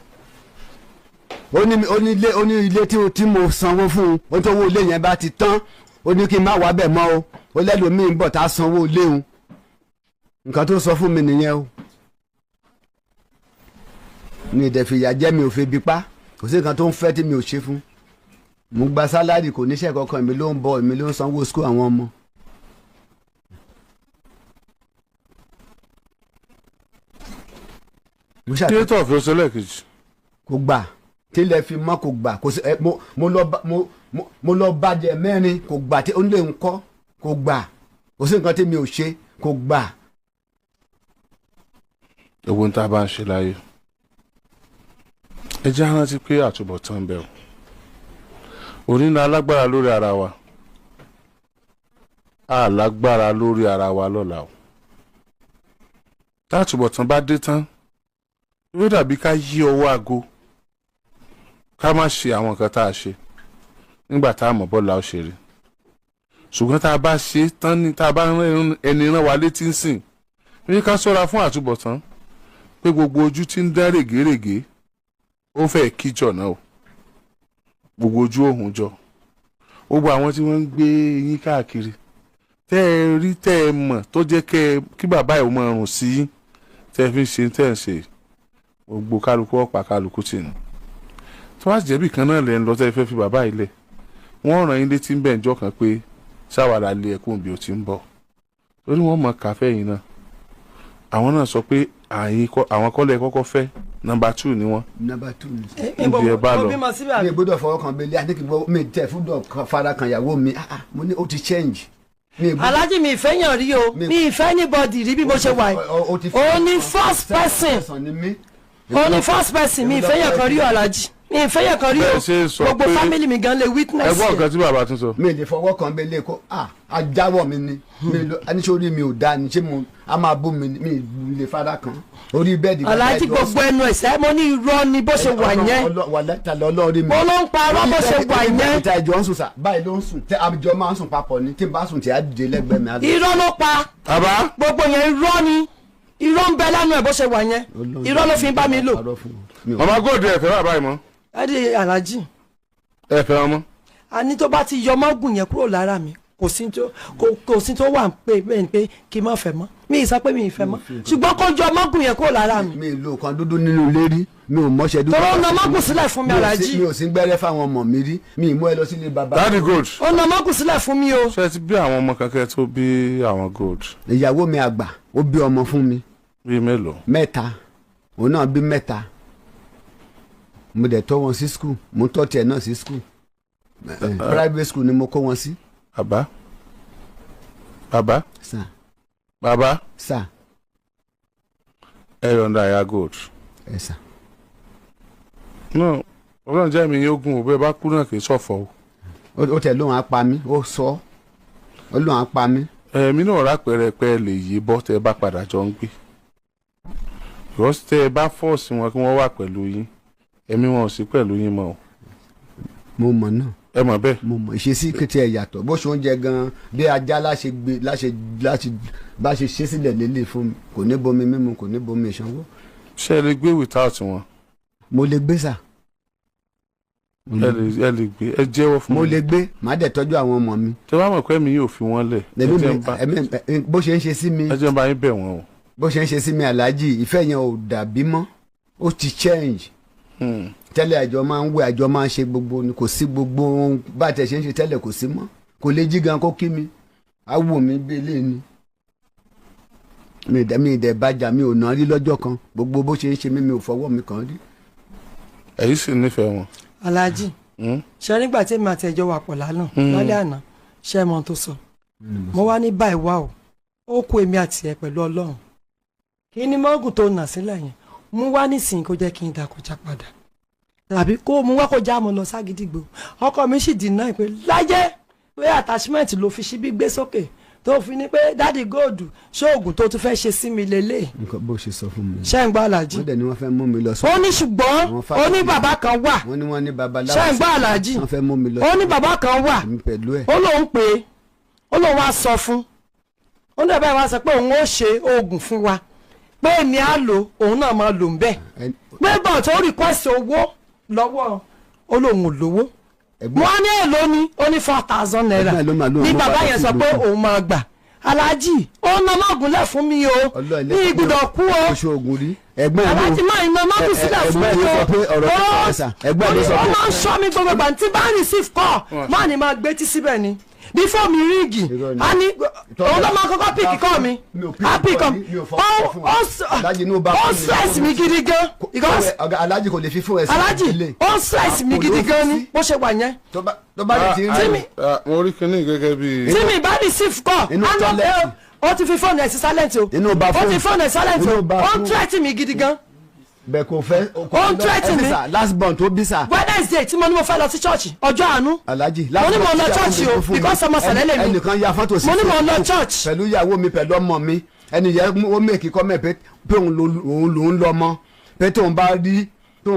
Ó ní ilé tí mo sanwó fún un, ó ní tó owó ilé yẹn bá ti tán, ó ní kí n má wá bẹ̀ mọ́ o. Ó lẹ́lòmíì ń bọ̀ tá a sanwó ilé òun. Nǹkan tó sọ fún mi nìyẹn o. Mi ì dẹ̀ fìyà jẹ, mi ò fi bí pa. Kò sí nǹkan tó ń fẹ́ tí mi ò ṣe fún. Mo gba salary, kò níṣẹ́ kankan. Èmi ló ń bọ̀, èmi ló ń sanwó school àwọn ọmọ. Mo ṣàtúntò. Tíyẹ́tọ̀ fi ọṣẹ lẹ́ẹ̀kejì. Kò gbà, tílẹ̀ fi mọ́, kò gbà. Kò sí ẹ, mo lọ bàjẹ́ 4, kò gbà. Tí ó lè ń kọ́, kò gbà. Kò sí nǹkan tí mi ò ṣe, kò gbà. Ewu tá a bá ń ṣe láyé, ẹ jẹ́ á rántí pé àtúbọ̀tán ń bẹ o. Òní ní alágbára lórí ara wa, a lágbára lórí ara wa lọ́la o. Tátúbọ̀tán bá dé tán, yóò dàbí ká yí ọwọ́ aago, ká má ṣe àwọn nǹkan tá a ṣe nígbà tá a mọ̀ bọ́ọ̀lù a ó ṣe rí. Ṣùgbọ́n tá a bá ṣe tán ní, tá a bá rán ẹni rán wa létí ń sìn ní, ká ṣọ́ra fún àtúbọ̀tán, pé gbogbo ojú tí ń dán règérègé, ó fẹ́ kíjọ náà o. Gbogbo ojú òhun jọ, gbogbo àwọn tí wọ́n ń gbé yín káàkiri, tẹ́ ẹ rí, tẹ́ ẹ mọ̀, tó jẹ́ kí bàbá ẹ̀ máa rùn sí yín, tẹ́ ẹ fi ń ṣe tẹ́ ẹ ń ṣe, gbogbo kálukú ọ̀pá kálukú tì nù. Tó bá jẹ́bì kan náà lẹ́ ń lọ, tẹ́ ẹ fẹ́ fi bàbá yìí lẹ̀, wọ́n ràn yín létí ń bẹ̀ ń jọ́ kan pé ṣáwàrà lé ẹkún bí o ti ń bọ̀, torí wọ́n mọ̀ káfẹ́ yìí náà. Àwọn náà sọ pé àwọn kọ́lẹ̀ kọ́kọ́ fẹ́ Number two ni wọ́n. Number two ni. Níbi ẹ bá lọ. Mo bímọ síbẹ̀ Mi àbí? gbọ́dọ̀ fọwọ́ kan bẹ́lẹ̀ àti kí n bọ́ mi tẹ̀ fún dọ̀ fara kan ìyàwó mi. Ah, ah, mo ní ó ti change. Mi gbọ́dọ̀- Aláàjì, mi ìfẹ́ yàn rí o. Mi ìfẹ́ anybody rí bí mo ṣe wà yìí. Ó ti Òun ni first person. Ni mí. Òun ni first person. Mi ìfẹ́ yàn kan rí o, aláàjì, mi ìfẹ́ yàn kan rí Bẹ́ẹ̀ ṣe o. sọ Gbogbo pé- family mi gan lè witness Ẹ gbọ́ ẹ̀. nǹkan tí bàbá tún sọ. Mi lè fọwọ́ kan bẹ́lẹ̀ kó ah ajáwọ̀ mi ni mi lo anísórí mi ò dá ni, ṣé mo a máa bú mi ni? Mi lè fara kan orí bẹ́ẹ̀dì. Aláàjì, gbogbo ẹnu ẹ̀sẹ̀ mo ní irọ́ ni bó ṣe wà yẹn. Wà lọ́ọ̀rí mi. Mo ló ń parọ́ bó ṣe wà yẹn. Ìta ìjọ ń sùn sà, báyìí ló ń sùn, tẹ àjọ máa ń sùn papọ̀ ni. Tí n bá sùn tí a dìde lẹ́gbẹ̀ẹ́ mi á lọ. Irọ́ ló pa. Bàbá. Gbogbo yẹn irọ́ ni, irọ́ ń bẹ lánàá ẹ̀ bó ṣe wà yẹn. Irọ́ ló fi ń bá mi lò. Parọ́ fún wọn. Mi ò- Mama Gold, ẹ fẹ́ bàbá yìí mọ́? Ẹ̀ẹ́dì aláàjì. Ẹ fẹ́ wọn mọ́? A ní tó bá ti yọ mọ́gùn yẹn kúrò lára mi, kò sí tó wà pé bẹ́ẹ̀ ni pé kí n má fẹ́ mọ́. Mi ì sọ pé mi ì fẹ́ mọ́, ṣùgbọ́n kó yọ mọ́gùn yẹn kúrò lára mi. Mi ì lo kan dúdú nínú ilé rí, mi ò mọ́ṣẹ́ dúdú. Tọ́lọ́ na mọ́gùn sílẹ̀ fún mi, aláàjì. Mi ò sí gbẹ́rẹ́ fáwọn ọmọ mi rí, mi ì mú ẹ lọ sílé bàbá. Daddy Gold. Ó na mọ́gùn sílẹ̀ fún mi o. Ṣé ẹ ti bí àwọn ọmọ kankan tó bí àwọn Gold? Ìyàwó mi àgbà, ó bí ọmọ fún mi. Bíi mélòó? Mẹ́ta. Òun náà bí mẹ́ta. Mo dẹ̀ tọ́ wọn sí school, mo tọ́ tiẹ̀ náà sí school. Private school ni mo kó wọn sí. Bàbá, bàbá. Sà. Bàbá. Sà. Ẹ yọ̀ǹda ìyá Gold. Ẹ sà. No, Ọlọ́run jẹ́ mi yóò gùn, òbí ẹ bá kú náà kì í ṣọ̀fọ̀ o. Ó tẹ̀ lóun á pa mí, ó sọ ó lóun á pa mí. Ẹ̀mí náà rápẹ̀rẹ̀ pé ẹ lè yí bọ́ tẹ́ ẹ bá padà jọ ń gbé, because tẹ́ ẹ bá force wọn kí wọ́n wà pẹ̀lú yín, ẹ̀mí wọn ò sí pẹ̀lú yín mọ́ o. Mo mọ̀ náà. Ẹ mọ̀ bẹ́ẹ̀. Mo mọ̀, ìṣesí kété ẹ̀ yàtọ̀, bó ṣe oúnjẹ gan-an bí ajá láṣẹ gbé láṣẹ láṣẹ bá ṣe ṣe sílẹ̀ lélẹ̀ fún mi, kò ní bomi mímu, kò ní bomi ìsanwó. Ṣé ẹ lè gbé without wọn? Mo lè gbé, sà. Ẹ lè gbé? Ẹ jẹ́wọ́ fún Mo mi. lè gbé, màá dẹ̀ tọ́jú àwọn ọmọ mi. Tẹ́ bá mọ̀ pé mi yóò fi wọ́n lẹ̀, ẹ ẹ̀mí jẹ́ mi ń bá ẹ̀mí bó ṣe ń ṣe sí mi. Ẹ jẹ́ ń bá yín bẹ̀ wọ́n o. Bó ṣe ń ṣe sí mi, aláàjì, ìfẹ́ yẹn ò dàbí mọ́, ó ti change. Tẹ́lẹ̀ àjọ máa ń wẹ̀, àjọ máa ń ṣe gbogbo ni, kò sí gbogbo ohun bá tẹ̀ ṣe ń ṣe tẹ́lẹ̀, kò sí mọ́. Kò lè jí gan kó kí mi, á wò mí bí eléyìí ni. Mi ì dẹ̀ bàjá, mi ò ná rí lọ́jọ́ kan. Gbogbo bó ṣe ń ṣe mí, mi ò fọwọ́ mi kàn rí. Ẹ̀yin sì nífẹ̀ẹ́ wọn. Aláàjì, ṣe nígbà tí èmi àti ẹjọ́ wà pọ̀ lánàá, lálẹ́ àná, ṣe mọ ohun tó sọ? Mo wá ní báyìí wá o, ó kó èmi àti ẹ pẹ̀lú Ọlọ́run. Kí ni mọ́gùn tó nà sílẹ̀ yẹn mú wá nísìnyí kó jẹ́ kí n dà kọjá padà, tàbí kó mú wá kó já mo lọ ságídígbò? Ọkọ mi sì deny pé láyé, pé attachment ló fi ṣíbí gbé sókè tó fi ní pé Daddy Gold, ṣóògùn tó tún fẹ́ ṣe sí mi lélẹ̀. Nǹkan bó ṣe sọ fún mi. Ṣé ń gbọ́, aláàjì? Wọ́n dẹ̀ ni wọ́n fẹ́ mú mi lọ sọ. Ó ní ṣùgbọ́n Àwọn ó ní fámìlì. bàbá kan wà. Wọ́n ní wọ́n ní babaláwo. Ṣé ń gbọ́, aláàjì? Wọ́n fẹ́ mú mi lọ. Ó ní bàbá kan wà. Èmi pẹ̀lú ẹ̀. Ó lóun pé ó lóun wá sọ fún, ó ní bàbá yẹn wá sọ pé òun ó ṣe oògùn fún wa, pé èmi á lò, òun náà máa lò ń bẹ́ẹ̀, pé bọ̀ tó request owó lọ́wọ́, ó lóun ò lówó. Ẹ̀gbọ́n- Wọ́n ní èlò ni? Ó ní 4,000 naira. Ẹ̀gbọ́n ẹ̀ ló máa lóun Ní mú bàbá bàbá yẹn sí sọ ìlú pé kan. òun máa gbà. Aláàjì, ó ná mọ́gùnlẹ̀ fún mi o. Ọlọ́ọ̀ ilé Ní ìgbúdọ̀ kú o. Oṣù oògùn rí ẹ̀gbọ́n ẹ̀ ló. Aláàjì, máa iná mọ́gùn sílẹ̀ fún Ẹ̀gbọ́n ẹ̀ mi ló o. sọ pé ọ̀rọ̀ tó sọ ẹ̀sà, ẹ̀gbọ́n ẹ̀ ló sọ Ó pé. máa ń ṣọ́ mi gbogbo ìgbà tí bá ń receive call, máa ní máa gbé tí síbẹ̀ ni bí fóònù mi ring. Irọ́ ni. A ní òun ló máa kọ́kọ́ pick call mi. Mi ò pick Á pick call call. mi ò fọwọ́ fún wa. Aláàjì inú bá Ó fún mi. stress mi gidi gan because Ọ̀gá aláàjì kò lè fi fún ẹ̀sìn. Aláàjì, ó stress mi gidi gan ni bó ṣe wà yẹn. Tó bá lè ti rí. Mo rí kinní gẹ́gẹ́ bí. Tí mi bá receive call, Inú á lọ toilet. pé ó ti fi fóònù ẹ̀ sí silent o. Inú bá Ó fóònù. ti fóònù ẹ̀ silent o. Inú bá Ó ń fóònù. threat mi gidi gan. Bẹ́ẹ̀ kò fẹ́. Ó ń threaten mi. Last born tó bí sà. Wednesday tí mo ní mo fẹ́ lọ sí church ọjọ́ àánú, Alhaji. mo ní mo lọ church o, because ọmọ sẹ̀lẹ̀ lèmi. Ẹnìkan ya fọ́tò sí Mo ní mo lọ Facebook church. pẹ̀lú ìyàwó mi, pẹ̀lú ọmọ mi. Ẹni yẹn ó make comment pé òun ló ń lọ ọmọ, pé tóun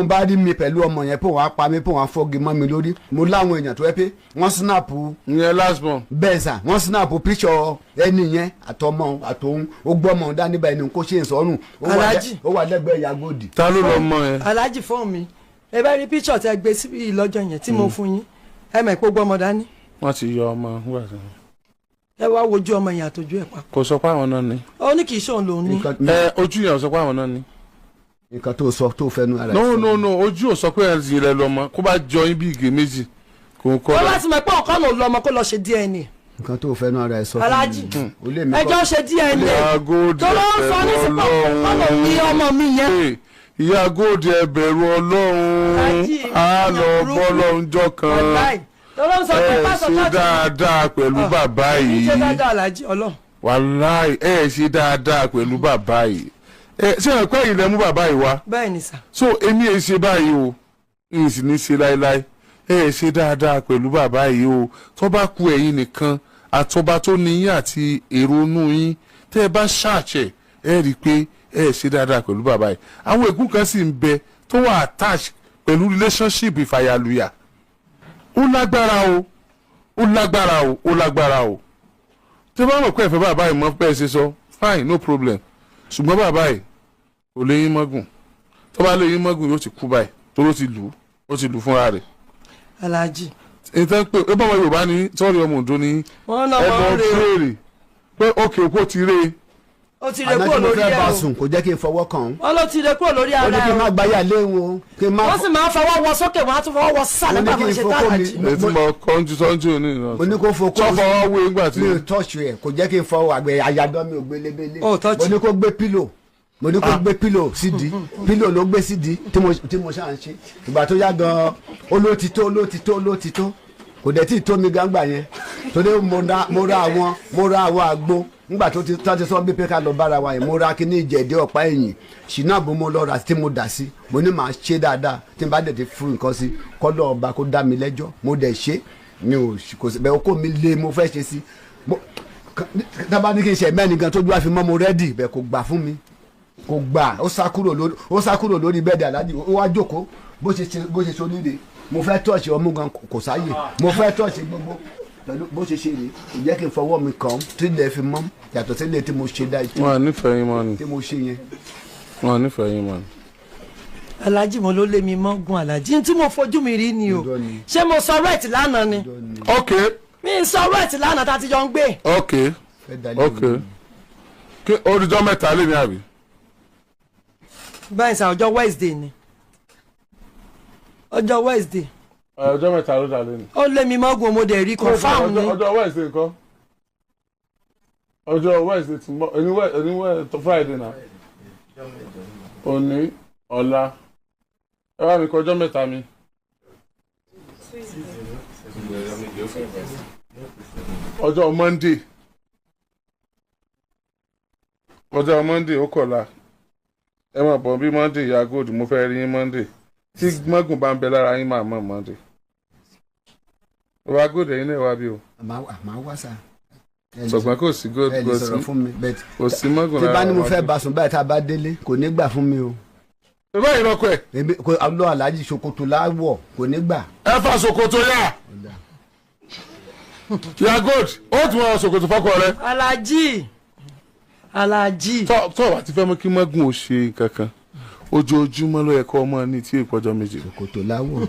bá rí mi pẹ̀lú ọmọ yẹn, pé òun á pa mí, pé òun á fọ́gi mọ́ mi lórí. Mo láwọn èèyàn tó yẹ pé wọ́n snap. Ìyẹn last born. Bẹ́ẹ̀ sà, wọ́n snap picture ẹni yẹn àtọmọ àtòun, ó gbọ́mọ dání báyìí ní kó ṣe ń sọ́rùn. Alhaji. Ó wà lẹ́gbẹ̀ẹ́ Yagodi. Ta ló lọ mọ ẹ? Aláàjì, fóònù mi, ẹ bá rí picture tẹ gbé síbi lọ́jọ́ yẹn tí mo fún yín, ẹ mọ̀ pé ó gbọ́mọ dání. Wọ́n ti yọ ọmọ nígbà tí. Ẹ wá wojú ọmọ yẹn àtọjú ẹ pa. Kò sọ pé àwọn náà ni. Ó ní kì í ṣòun lòun ní. Ẹ ojú yẹn ò sọ pé àwọn náà ni. Nǹkan tó sọ tó fẹnu ara ẹ̀ No. sọ. No, no, ojú ò sọ pé ẹ ti rẹ lọmọ, kó bá jọ yín bí ìgè méjì kò ń kọ́. Ó láti mọ̀ pé ọ̀kan lòun lọ́mọ, kó lọ ṣe DNA. Nǹkan tó fẹnu ara ẹ̀ sọ fún mi. Aláàjì, Ó lé mi ẹjọ́ ṣe DNA. Agodi. Tó ló ń sọ ní sípò ọ̀kan lòun ní ọmọ mi yẹn. Ìyá Gold, ẹ bẹ̀rù Ọlọ́run. Aláàjì, Á lọ èèyàn burúkú. bọ́ lọ́njọ́ kan. Wàláì, tọ́lọ́ ń sọ pé Ẹ pásọ̀ ṣe church. dáadáa pẹ̀lú bàbá Ṣe yìí. dáadáa, Aláàjì, Ọlọ́run. Wàláì, ẹ ṣe dáadáa pẹ̀lú bàbá yìí. Ẹ ṣé ẹ pẹ́ ilẹ̀ mú bàbá yìí wá? Bẹ́ẹ̀ ni, sir. So èmi ẹ ṣe báyìí o, n sì ní ṣe láéláé. Ẹ ṣe dáadáa pẹ̀lú bàbá yìí o. Tó bá ku ẹ̀yin nìkan àtọba tó ní yín àti èrò inú yín, tẹ́ ẹ bá ṣàṣẹ, ẹ rí i pé ẹ ṣe dáadáa pẹ̀lú bàbá yìí. Àwọn ègún kan sì ń bẹ tó wà attach pẹ̀lú relationship ìfàyàlùyà. Ó lágbára o, ó lágbára o, ó lágbára o. Tẹ́ bá mọ̀ pé ẹ̀fẹ́ bàbá yìí mọ́ bẹ́ẹ̀ ṣe sọ, fine, no problem. Ṣùgbọ́n bàbá yìí kò lè yín mọ́gùn. Tó bá lè yín mọ́gùn, yóò ti kú báyìí, torí ó ti lù ú, ó ti lù ú fúnra rẹ̀. Aláàjì. Ìtàn pé ẹ bá wọn Yorùbá ní sọ́ọ̀rì, ọmọ Oǹdó ní Wọ́n náà ẹ wọ́n lọ ń re o. béèrè pé òkè òkú ti ré e. Ó ti re Àná kúrò tí mo lórí fẹ́ ẹ̀ bá o. sùn, kò jẹ́ kí n fọwọ́ kàn án. Wọ́n ló ti re kúrò lórí Ó ara ní kí n ẹ̀ má o. gbáyà léwu, kí n má. Wọ́n sì máa ń fọwọ́ wọ sókè, wọ́n á tún fọwọ́ wọ sísàlẹ̀ Mo ní nígbà kí tó n ṣe fọkọ́ tá, mi. Aláàjì. Ètí mo kọ́njú sọ́njú ní ìran. Mo ní kó fokó. Sọ́fọ̀ wé ńgbà tí. Mi ò tọ́ọ̀ṣù ẹ̀, kò jẹ́ kí n fọwọ́ àgbẹ̀ àyàdọ́ mi ò gbé lébélé. Ó touch. Mo ní kó gbé pillow, mo ní kó gbé pillow sídìí, pillow ló gbé sídìí tí mo ṣáà ń ṣe. Ìgbà tó yá gan-an, ó ló ti tó, ló ti tó, ló ti tó. Kò dẹ̀ tí ì tó mi gángbà yẹn, torí mo ra àwọn àgbo nígbà tó ti sọ bí pé ká lọ bára wa yẹn. Mo ra kíní ìjẹ̀dí, ọ̀pá ẹ̀yìn ṣìnàbù, mo lọ rà tí mo dà sí. Mo ní màá ṣe dáadáa, tí n bá dẹ̀ ti fún nǹkan sí kọ́lọ́ ọba kó dá mi lẹ́jọ́. Mo dẹ̀ ṣe, mi ò kò sí bẹ́ẹ̀, okó mi lé, mo fẹ́ ṣe sí. Tábà ní kí n ṣe mẹ́rin gan tójú àfi mọ́, mo ready bẹ́ẹ̀, kò gbà fún mi, kò gbà. Ó sá kúrò lórí bẹ́ẹ̀dì, Aláàjì. Ó wá jókòó, bó ṣe oníre. Mo fẹ́ touch ọmú gan, kò sáyè. Mo fẹ́ touch gbogbo pẹ̀lú bó ṣe ṣe rè, kò jẹ́ kí n fọwọ́ mi kàn tí ilẹ̀ fi mọ́, yàtọ̀ sílẹ̀ tí mo ṣe dá Wọn à nífẹ̀ẹ́ yín mọ́ ni. tí mo ṣe yẹn. Wọn à nífẹ̀ẹ́ yín mọ́ ni. Aláàjì, mo ló lé mi mọ́gun. Aláàjì, ní tí mo fojú mi rí ni o. Irọ́ ni. Ṣé mo sọ right lánàá ni? Ok. Mi ń sọ right lánàá tá a ti jọ ń gbé. Ok. Fẹ́ dalẹ̀ Ok, mi. Kí oríjọ́ 3 lè ní àbí? Báyìí sà, ọjọ́ Wednesday ni, ọjọ́ Wednesday. Ọjọ́ 3 ló dà lónìí. Ó lé mi mọ́gun, mo dẹ̀ rí, confam ni. Ọjọ́ Wednesday nǹkan, ọjọ́ Wednesday ti mọ́ ẹni wẹ́ Friday náà, òní, ọ̀la. Ẹ bá mi kọ ọjọ́ 3 mi. Ọjọ́ Monday, ọjọ́ Monday, ó kọ̀la. Ẹ máa bọ̀ bí Monday. Ìyá Gold, mo fẹ́ rí yín Monday. Tí mọ́gùn bá ń bẹ lára yín, máa mọ̀ Monday. Bàbá Gold, ẹ̀yin náà wá bí o. Màá wá sá. Ṣùgbọ́n kò sí Gold, Ẹ lè kò sọ̀rọ̀ sí fún mi bẹ́ẹ̀. Kò sí mọ́gùn Tí lára bá ní mo bàbá fẹ́ Gold. bá sùn báyìí, tá a bá délé, kò ní gbà fún mi o. Ṣé báyìí lọkọ ẹ? Èmi kò lọ, Aláàjì, ṣòkòtò láwọ̀, kò ní gbà. Ẹ fa ṣòkòtò yá. Ìyá Gold, ó tún wọn ṣòkòtò fọkọ rẹ. Aláàjì, Aláàjì. Tọ́ wà ti fẹ́ mú kí mọ́gùn ò ṣe kankan, ojoojúmọ́ ló yẹ kó ọmọ ní tí ìpọ́jọ́ 2. Ṣòkòtò láwọ̀.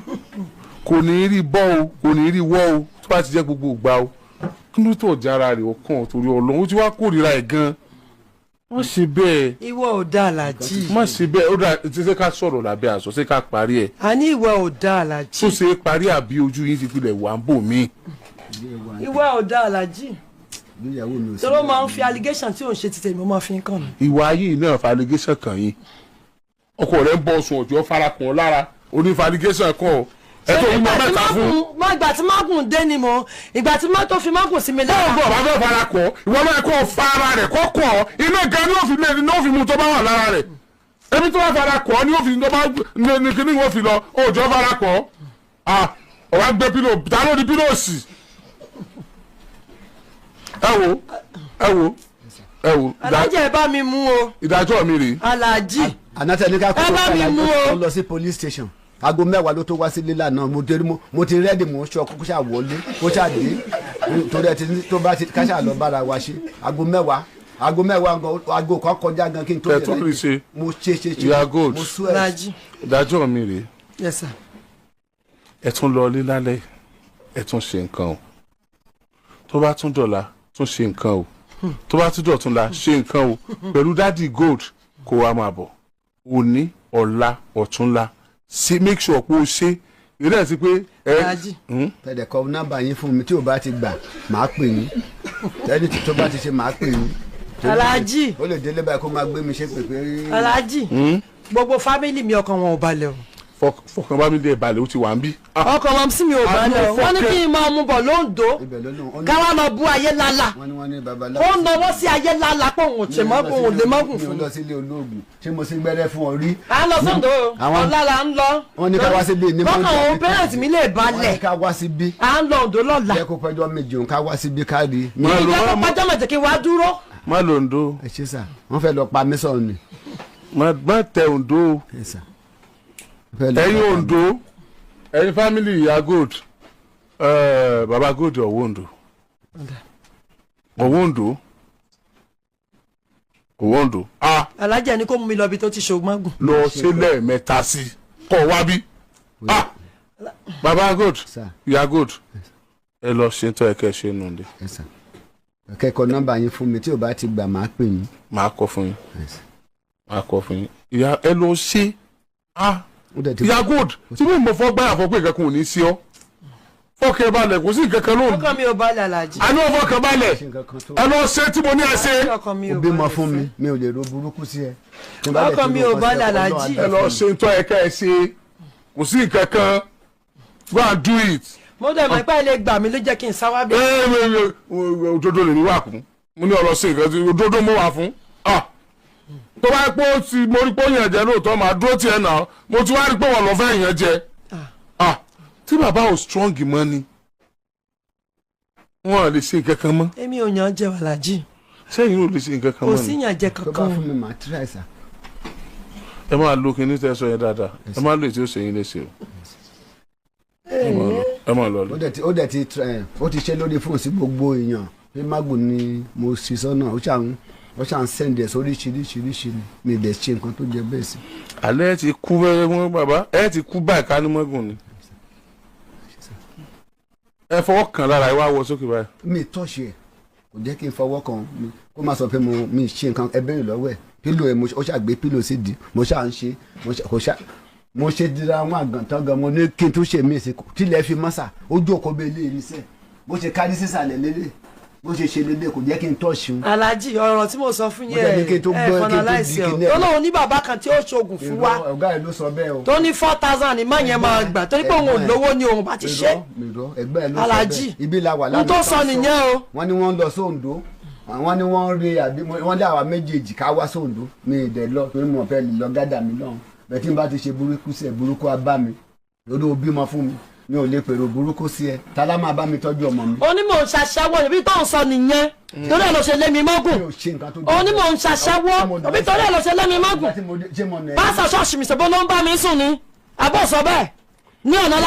Kò ní rí bọ́ o, kò ní rí wọ́ o, tó bá ti jẹ́ gbogbo ìgbà o. Kí ló tó jára rẹ̀ ọkàn? Torí Ọlọ́run, ó ti wá kórìíra ẹ̀ gan. Wọ́n ṣe bẹ́ẹ̀. Ìwọ ò dá, Aláàjì. Má ṣe bẹ́ẹ̀. Ó dà, ṣe ká sọ̀rọ̀ lábẹ́ àṣọ? Ṣé ká parí ẹ̀? Àní ìwọ ò dá, Aláàjì. Tó ṣe é parí, àbí ojú yín ti pilẹ̀ wà ń bò mí? Ìwọ ò dá, Aláàjì. Ìyàwó mi ò sí. Tọ́lọ́ máa ń fi allegation tí ò ń ṣe ti tèmi, ó máa fi ń kàn mí. Ìwà ayé yìí náà fa allegation kàn yín. Ọkọ rẹ̀ ń bọ̀ sùn, ọjọ́ farakùn ọ lára, onífa allegation kàn ọ. Ẹ tó bímọ 3 fún. Má ìgbà tí mágùn dé ni mo, ìgbà tí má tó fi mágùn sí mi lára. Bọ́ọ̀ bá fẹ́ farakùn ọ, ìwọ náà kọ́ fa ara rẹ̀ kọ́ kọ́ ọ iná gan ni ó fi lé ní ó fi mu tó bá wà lára rẹ̀. Ebi tó bá farakùn ọ ni ó fi tó bá ní kíní wọ́n fi lọ òòjọ́ farakùn ọ. Ah, ọ̀wá gbé pillow, ta ló di pillow sí? Ẹ wo, ẹ wo, ẹ wo. Aláàjì, ẹ bá mi mú o. Ìdájọ́ mi rèé. Aláàjì. Ànátẹ́ ní ká kó Ẹ bá mi mú o. tó lọ sí police station, aago 10 ló tó wá sílé lánàá. Mo dé, mo ti ready, mo ń sọ kó ṣáà wọlé, kó ṣáà dé, torí ẹ ti tó bá ti ká ṣáà lọ bára wa ṣe. Aago 10, aago 10 gan, aago kan kọjá gan kí n tó Ẹ tún rí ṣe. Mo ṣe ṣe ṣe. Ìyá Gold. Mo swear. Aláàjì. Ìdájọ́ mi rèé. Yes sir. Ẹ tún lọ ilé lálẹ́, ẹ tún ṣe nǹkan o. Tó bá tún dọ̀la, tún ṣe nǹkan o. Tó bá tún dọ̀túnla, ṣe nǹkan o pẹ̀lú Daddy Gold. Kó wa máa bọ̀ òní, ọ̀la, ọ̀túnla ṣe. Make sure pé o ṣe ìrẹ́ sí pé ẹ. Aláàjì. Tẹ̀lé kọ nọ́mbà yín fún mi. Tí o bá ti gbà, màá pè yín. Tẹ́lẹ̀ tó bá ti ṣe, màá pè yín. Alhaji. Ó lè délé báyìí kó máa gbé mi ṣépè pé. Alhaji, gbogbo family mi, ọkàn wọn ò balẹ̀ o. Fọkàn bá mi dé balẹ̀, ó ti wà ń bí. Ọkàn wọn sì mi ò balẹ̀ o. Wọ́n ní kí n máa mú bọ̀ lóńdó, Ibẹ̀ ló lóun. káwá lọ bú ayé lálá. Wọ́n ní babaláwo. Ó nawọ́ sí ayé lálá pé òun ò ṣe mọ́gùn, òun ò lè mọ́gùn Mi ò fún lọ sílé olóògùn. Ṣé mo sí gbẹ́rẹ́ fún ọ rí? À ń lọ sóńdó o. Ọ̀la là ń lọ. Wọ́n ní ká wá síbí ní Kọ́kàn Monday. òun parents mi lè Wọ́n balẹ̀. ní ká wá síbí. À ń lọ Oǹdó lọ́la. Jẹ́ kó pẹ́jọ́ méje òun ká wá síbí ká rí. Má lọ. Ìjọba pàjọ́ mọ̀jẹ̀ kí n wá dúró. Má lọ Oǹdó. Ẹ ṣe sà, wọ́n fẹ́ lọ pa mí sọ̀rọ̀ ni. Má tẹ Oǹdó o. Ẹ sà. Wọ́n fẹ́ lọ Ẹ̀yin pa mí. Oǹdó, ẹ̀yin family ìyá Gold, baba Gold, ọ̀wọ́ Oǹdó, ọ̀wọ́ Oǹdó, ọ̀wọ́ Oǹdó, ah. Alájà ni kó mú mi lọ ibi tó ti ṣògbọ́n. Lọ sí lẹ́ẹ̀mẹ́ta sí kọ́ wá bí, ah, baba Gold. Sir. Ìyá Gold, ẹ lọ ṣe tó ẹ kẹ́ ṣe nù dé. Ẹ sà. Kẹ́kọ̀ọ́ nọ́mbà yín fún mi, tí ò bá ti gbà máa pè yín. Màá kọ fún yín. Ẹ sà. Màá kọ fún yín. Ìyá, ẹ lọ ṣe, ah. Ó dẹ̀ ti Ìyá Gold, tí mo mọ̀ fọ́ gbáyà fọ́ pé nǹkan kan ò ní sí ọ, fọ́kẹ́ balẹ̀, kò sí nǹkan kan lóhùn. Ọkàn mi ò balẹ̀, Alájì. Àní ò fọkàn balẹ̀. Ṣe nǹkan kan tó. Ẹ lọ ṣe tí mo ní ẹ ṣe. Ọkàn mi Ó ò bímọ balẹ̀ fún mi fẹ́. mi ò lè ro burúkú sí ẹ. Tí n bá dẹ̀ Ọkàn ti mi ro ò nǹkan sí balẹ̀, ẹ, Ọlọ́run á Alhaji. dá Ẹ lọ fún mi. ṣe ń tọ́ ẹ ká ẹ ṣe, kò sí nǹkan kan, go and do it. Mo dẹ̀ mọ̀ pé ẹ lè gbà mí ló jẹ́ kí n sáwá bí. Ẹ ẹ ẹ, òdodo lè ní wà fún. Mo ní ọ̀rọ̀ sí nǹkan tí òdodo mo wà fún. Ah, tó bá pé ó ti mo rí pé ó yàn jẹ lóòótọ́, màá dúró tiẹ̀ náà. Mo ti wá rí pé wọ́n lọ fẹ́ yàn jẹ. Ah, tí bàbá ò strong mọ́ ni wọ́n lè ṣe nǹkan kan mọ́. Èmi ò yàn jẹ, Alájì. Sẹ́yìn ò lè ṣe nǹkan kan Kò mọ́ sí ni. yàn jẹ Tó bá kankan. fún mi, màá try sà. Ẹ máa lo kinní tẹ́ sọ yẹn dáadáa, ẹ máa lo èyí tí ó ṣe yín léṣe o. Ẹ máa lọ, ẹ máa lọ. Ó dẹ̀ ti try, ó ti ṣe lórí fóònù sí gbogbo èèyàn pé mágùn ni mo ṣe sọ́nà. Ó ṣàn send ẹ̀ sóríṣiríṣiríṣi ni. Mi ì dẹ̀ ṣe nǹkan tó jẹ bẹ́ẹ̀ sí. Alẹ́ ẹ ti kú bẹ́ẹ̀ wọ́n, bàbá ẹ ti kú báyìí ká ní mọ́gùn ni. Ẹ fọwọ́ kàn lára, ẹ wá wọ sókè báyìí. Mi tọ́ṣe ẹ̀, kò jẹ́ kí n fọwọ́ kan mi kó má sọ pé mo mi ṣe nǹkan. Ẹ bẹ́ẹ̀ lọ́wọ́ ẹ̀, pillow ẹ̀ ó ṣàgbé pillow sí di mo ṣà ń ṣe mo ṣà kò ṣà mo ṣe dira wọn àgàntàn gan. Mo ní kí n tún ṣe mí sí tílẹ̀ fi mọ́sà. Ó jókòó bẹ́ẹ̀ lé irinṣẹ́ bó ṣe kárí sísàlẹ̀ lélẹ̀, bó ṣe ṣe lélẹ̀, kò jẹ́ kí n tọ́ṣe un. Alájì, ọ̀rọ̀ tí mo sọ fún Mo yín, dẹ̀ ní kí n tó ẹ gbọ́, kí n tó di fọnàláìsì ọ kíní ẹ̀. tó lóun ní bàbá kan tí ó ṣoògùn fún wa, Irọ́, ọ̀gá ẹ̀ ló sọ bẹ́ẹ̀ o. tó ní 4,000 ní má yẹn máa gbà torí pé òun ò lówó ni òun bá ti ṣe. Irọ́, ẹgbẹ́ ẹ̀ ló sọ Alhaji, bẹ́ẹ̀. Ibi la wà n tó lánàá. sọ nìyẹn o. Wọ́n ní wọ́n ń lọ sóńdó, wọ́n ní wọ́n ń re àbí wọ́n lé àwa méjèèjì ká wá sóńdó. Mi ì dẹ̀ lọ torí mo fẹ́ lọ gádà mi lọ́hùn bẹ́ẹ̀. Tí n bá ti ṣe burúkú sí ẹ, burúkú á bá mi lórí. O bímọ fún mi, mi ò lè pèrò burúkú sí ẹ. Tálá máa bá mi tọ́jú ọmọ mi. Ó ní mò ń ṣaṣẹ́wó, ibi tó ń sọ nìyẹn, torí ẹ̀ ló ṣe lé mi mọ́gùn. Mi ò ṣe nǹkan tó. Ó ní mò ń ṣaṣẹ́wó, ibi torí ẹ̀ ló ṣe lé mi mọ́gùn. Ṣé mo nà ẹ́? Pásítọ̀ ṣọ́ọ̀ṣì mi ṣèbó ló ń bá mi sùn ni àbọ̀ sọ bẹ́ẹ̀ ní ọ̀nà.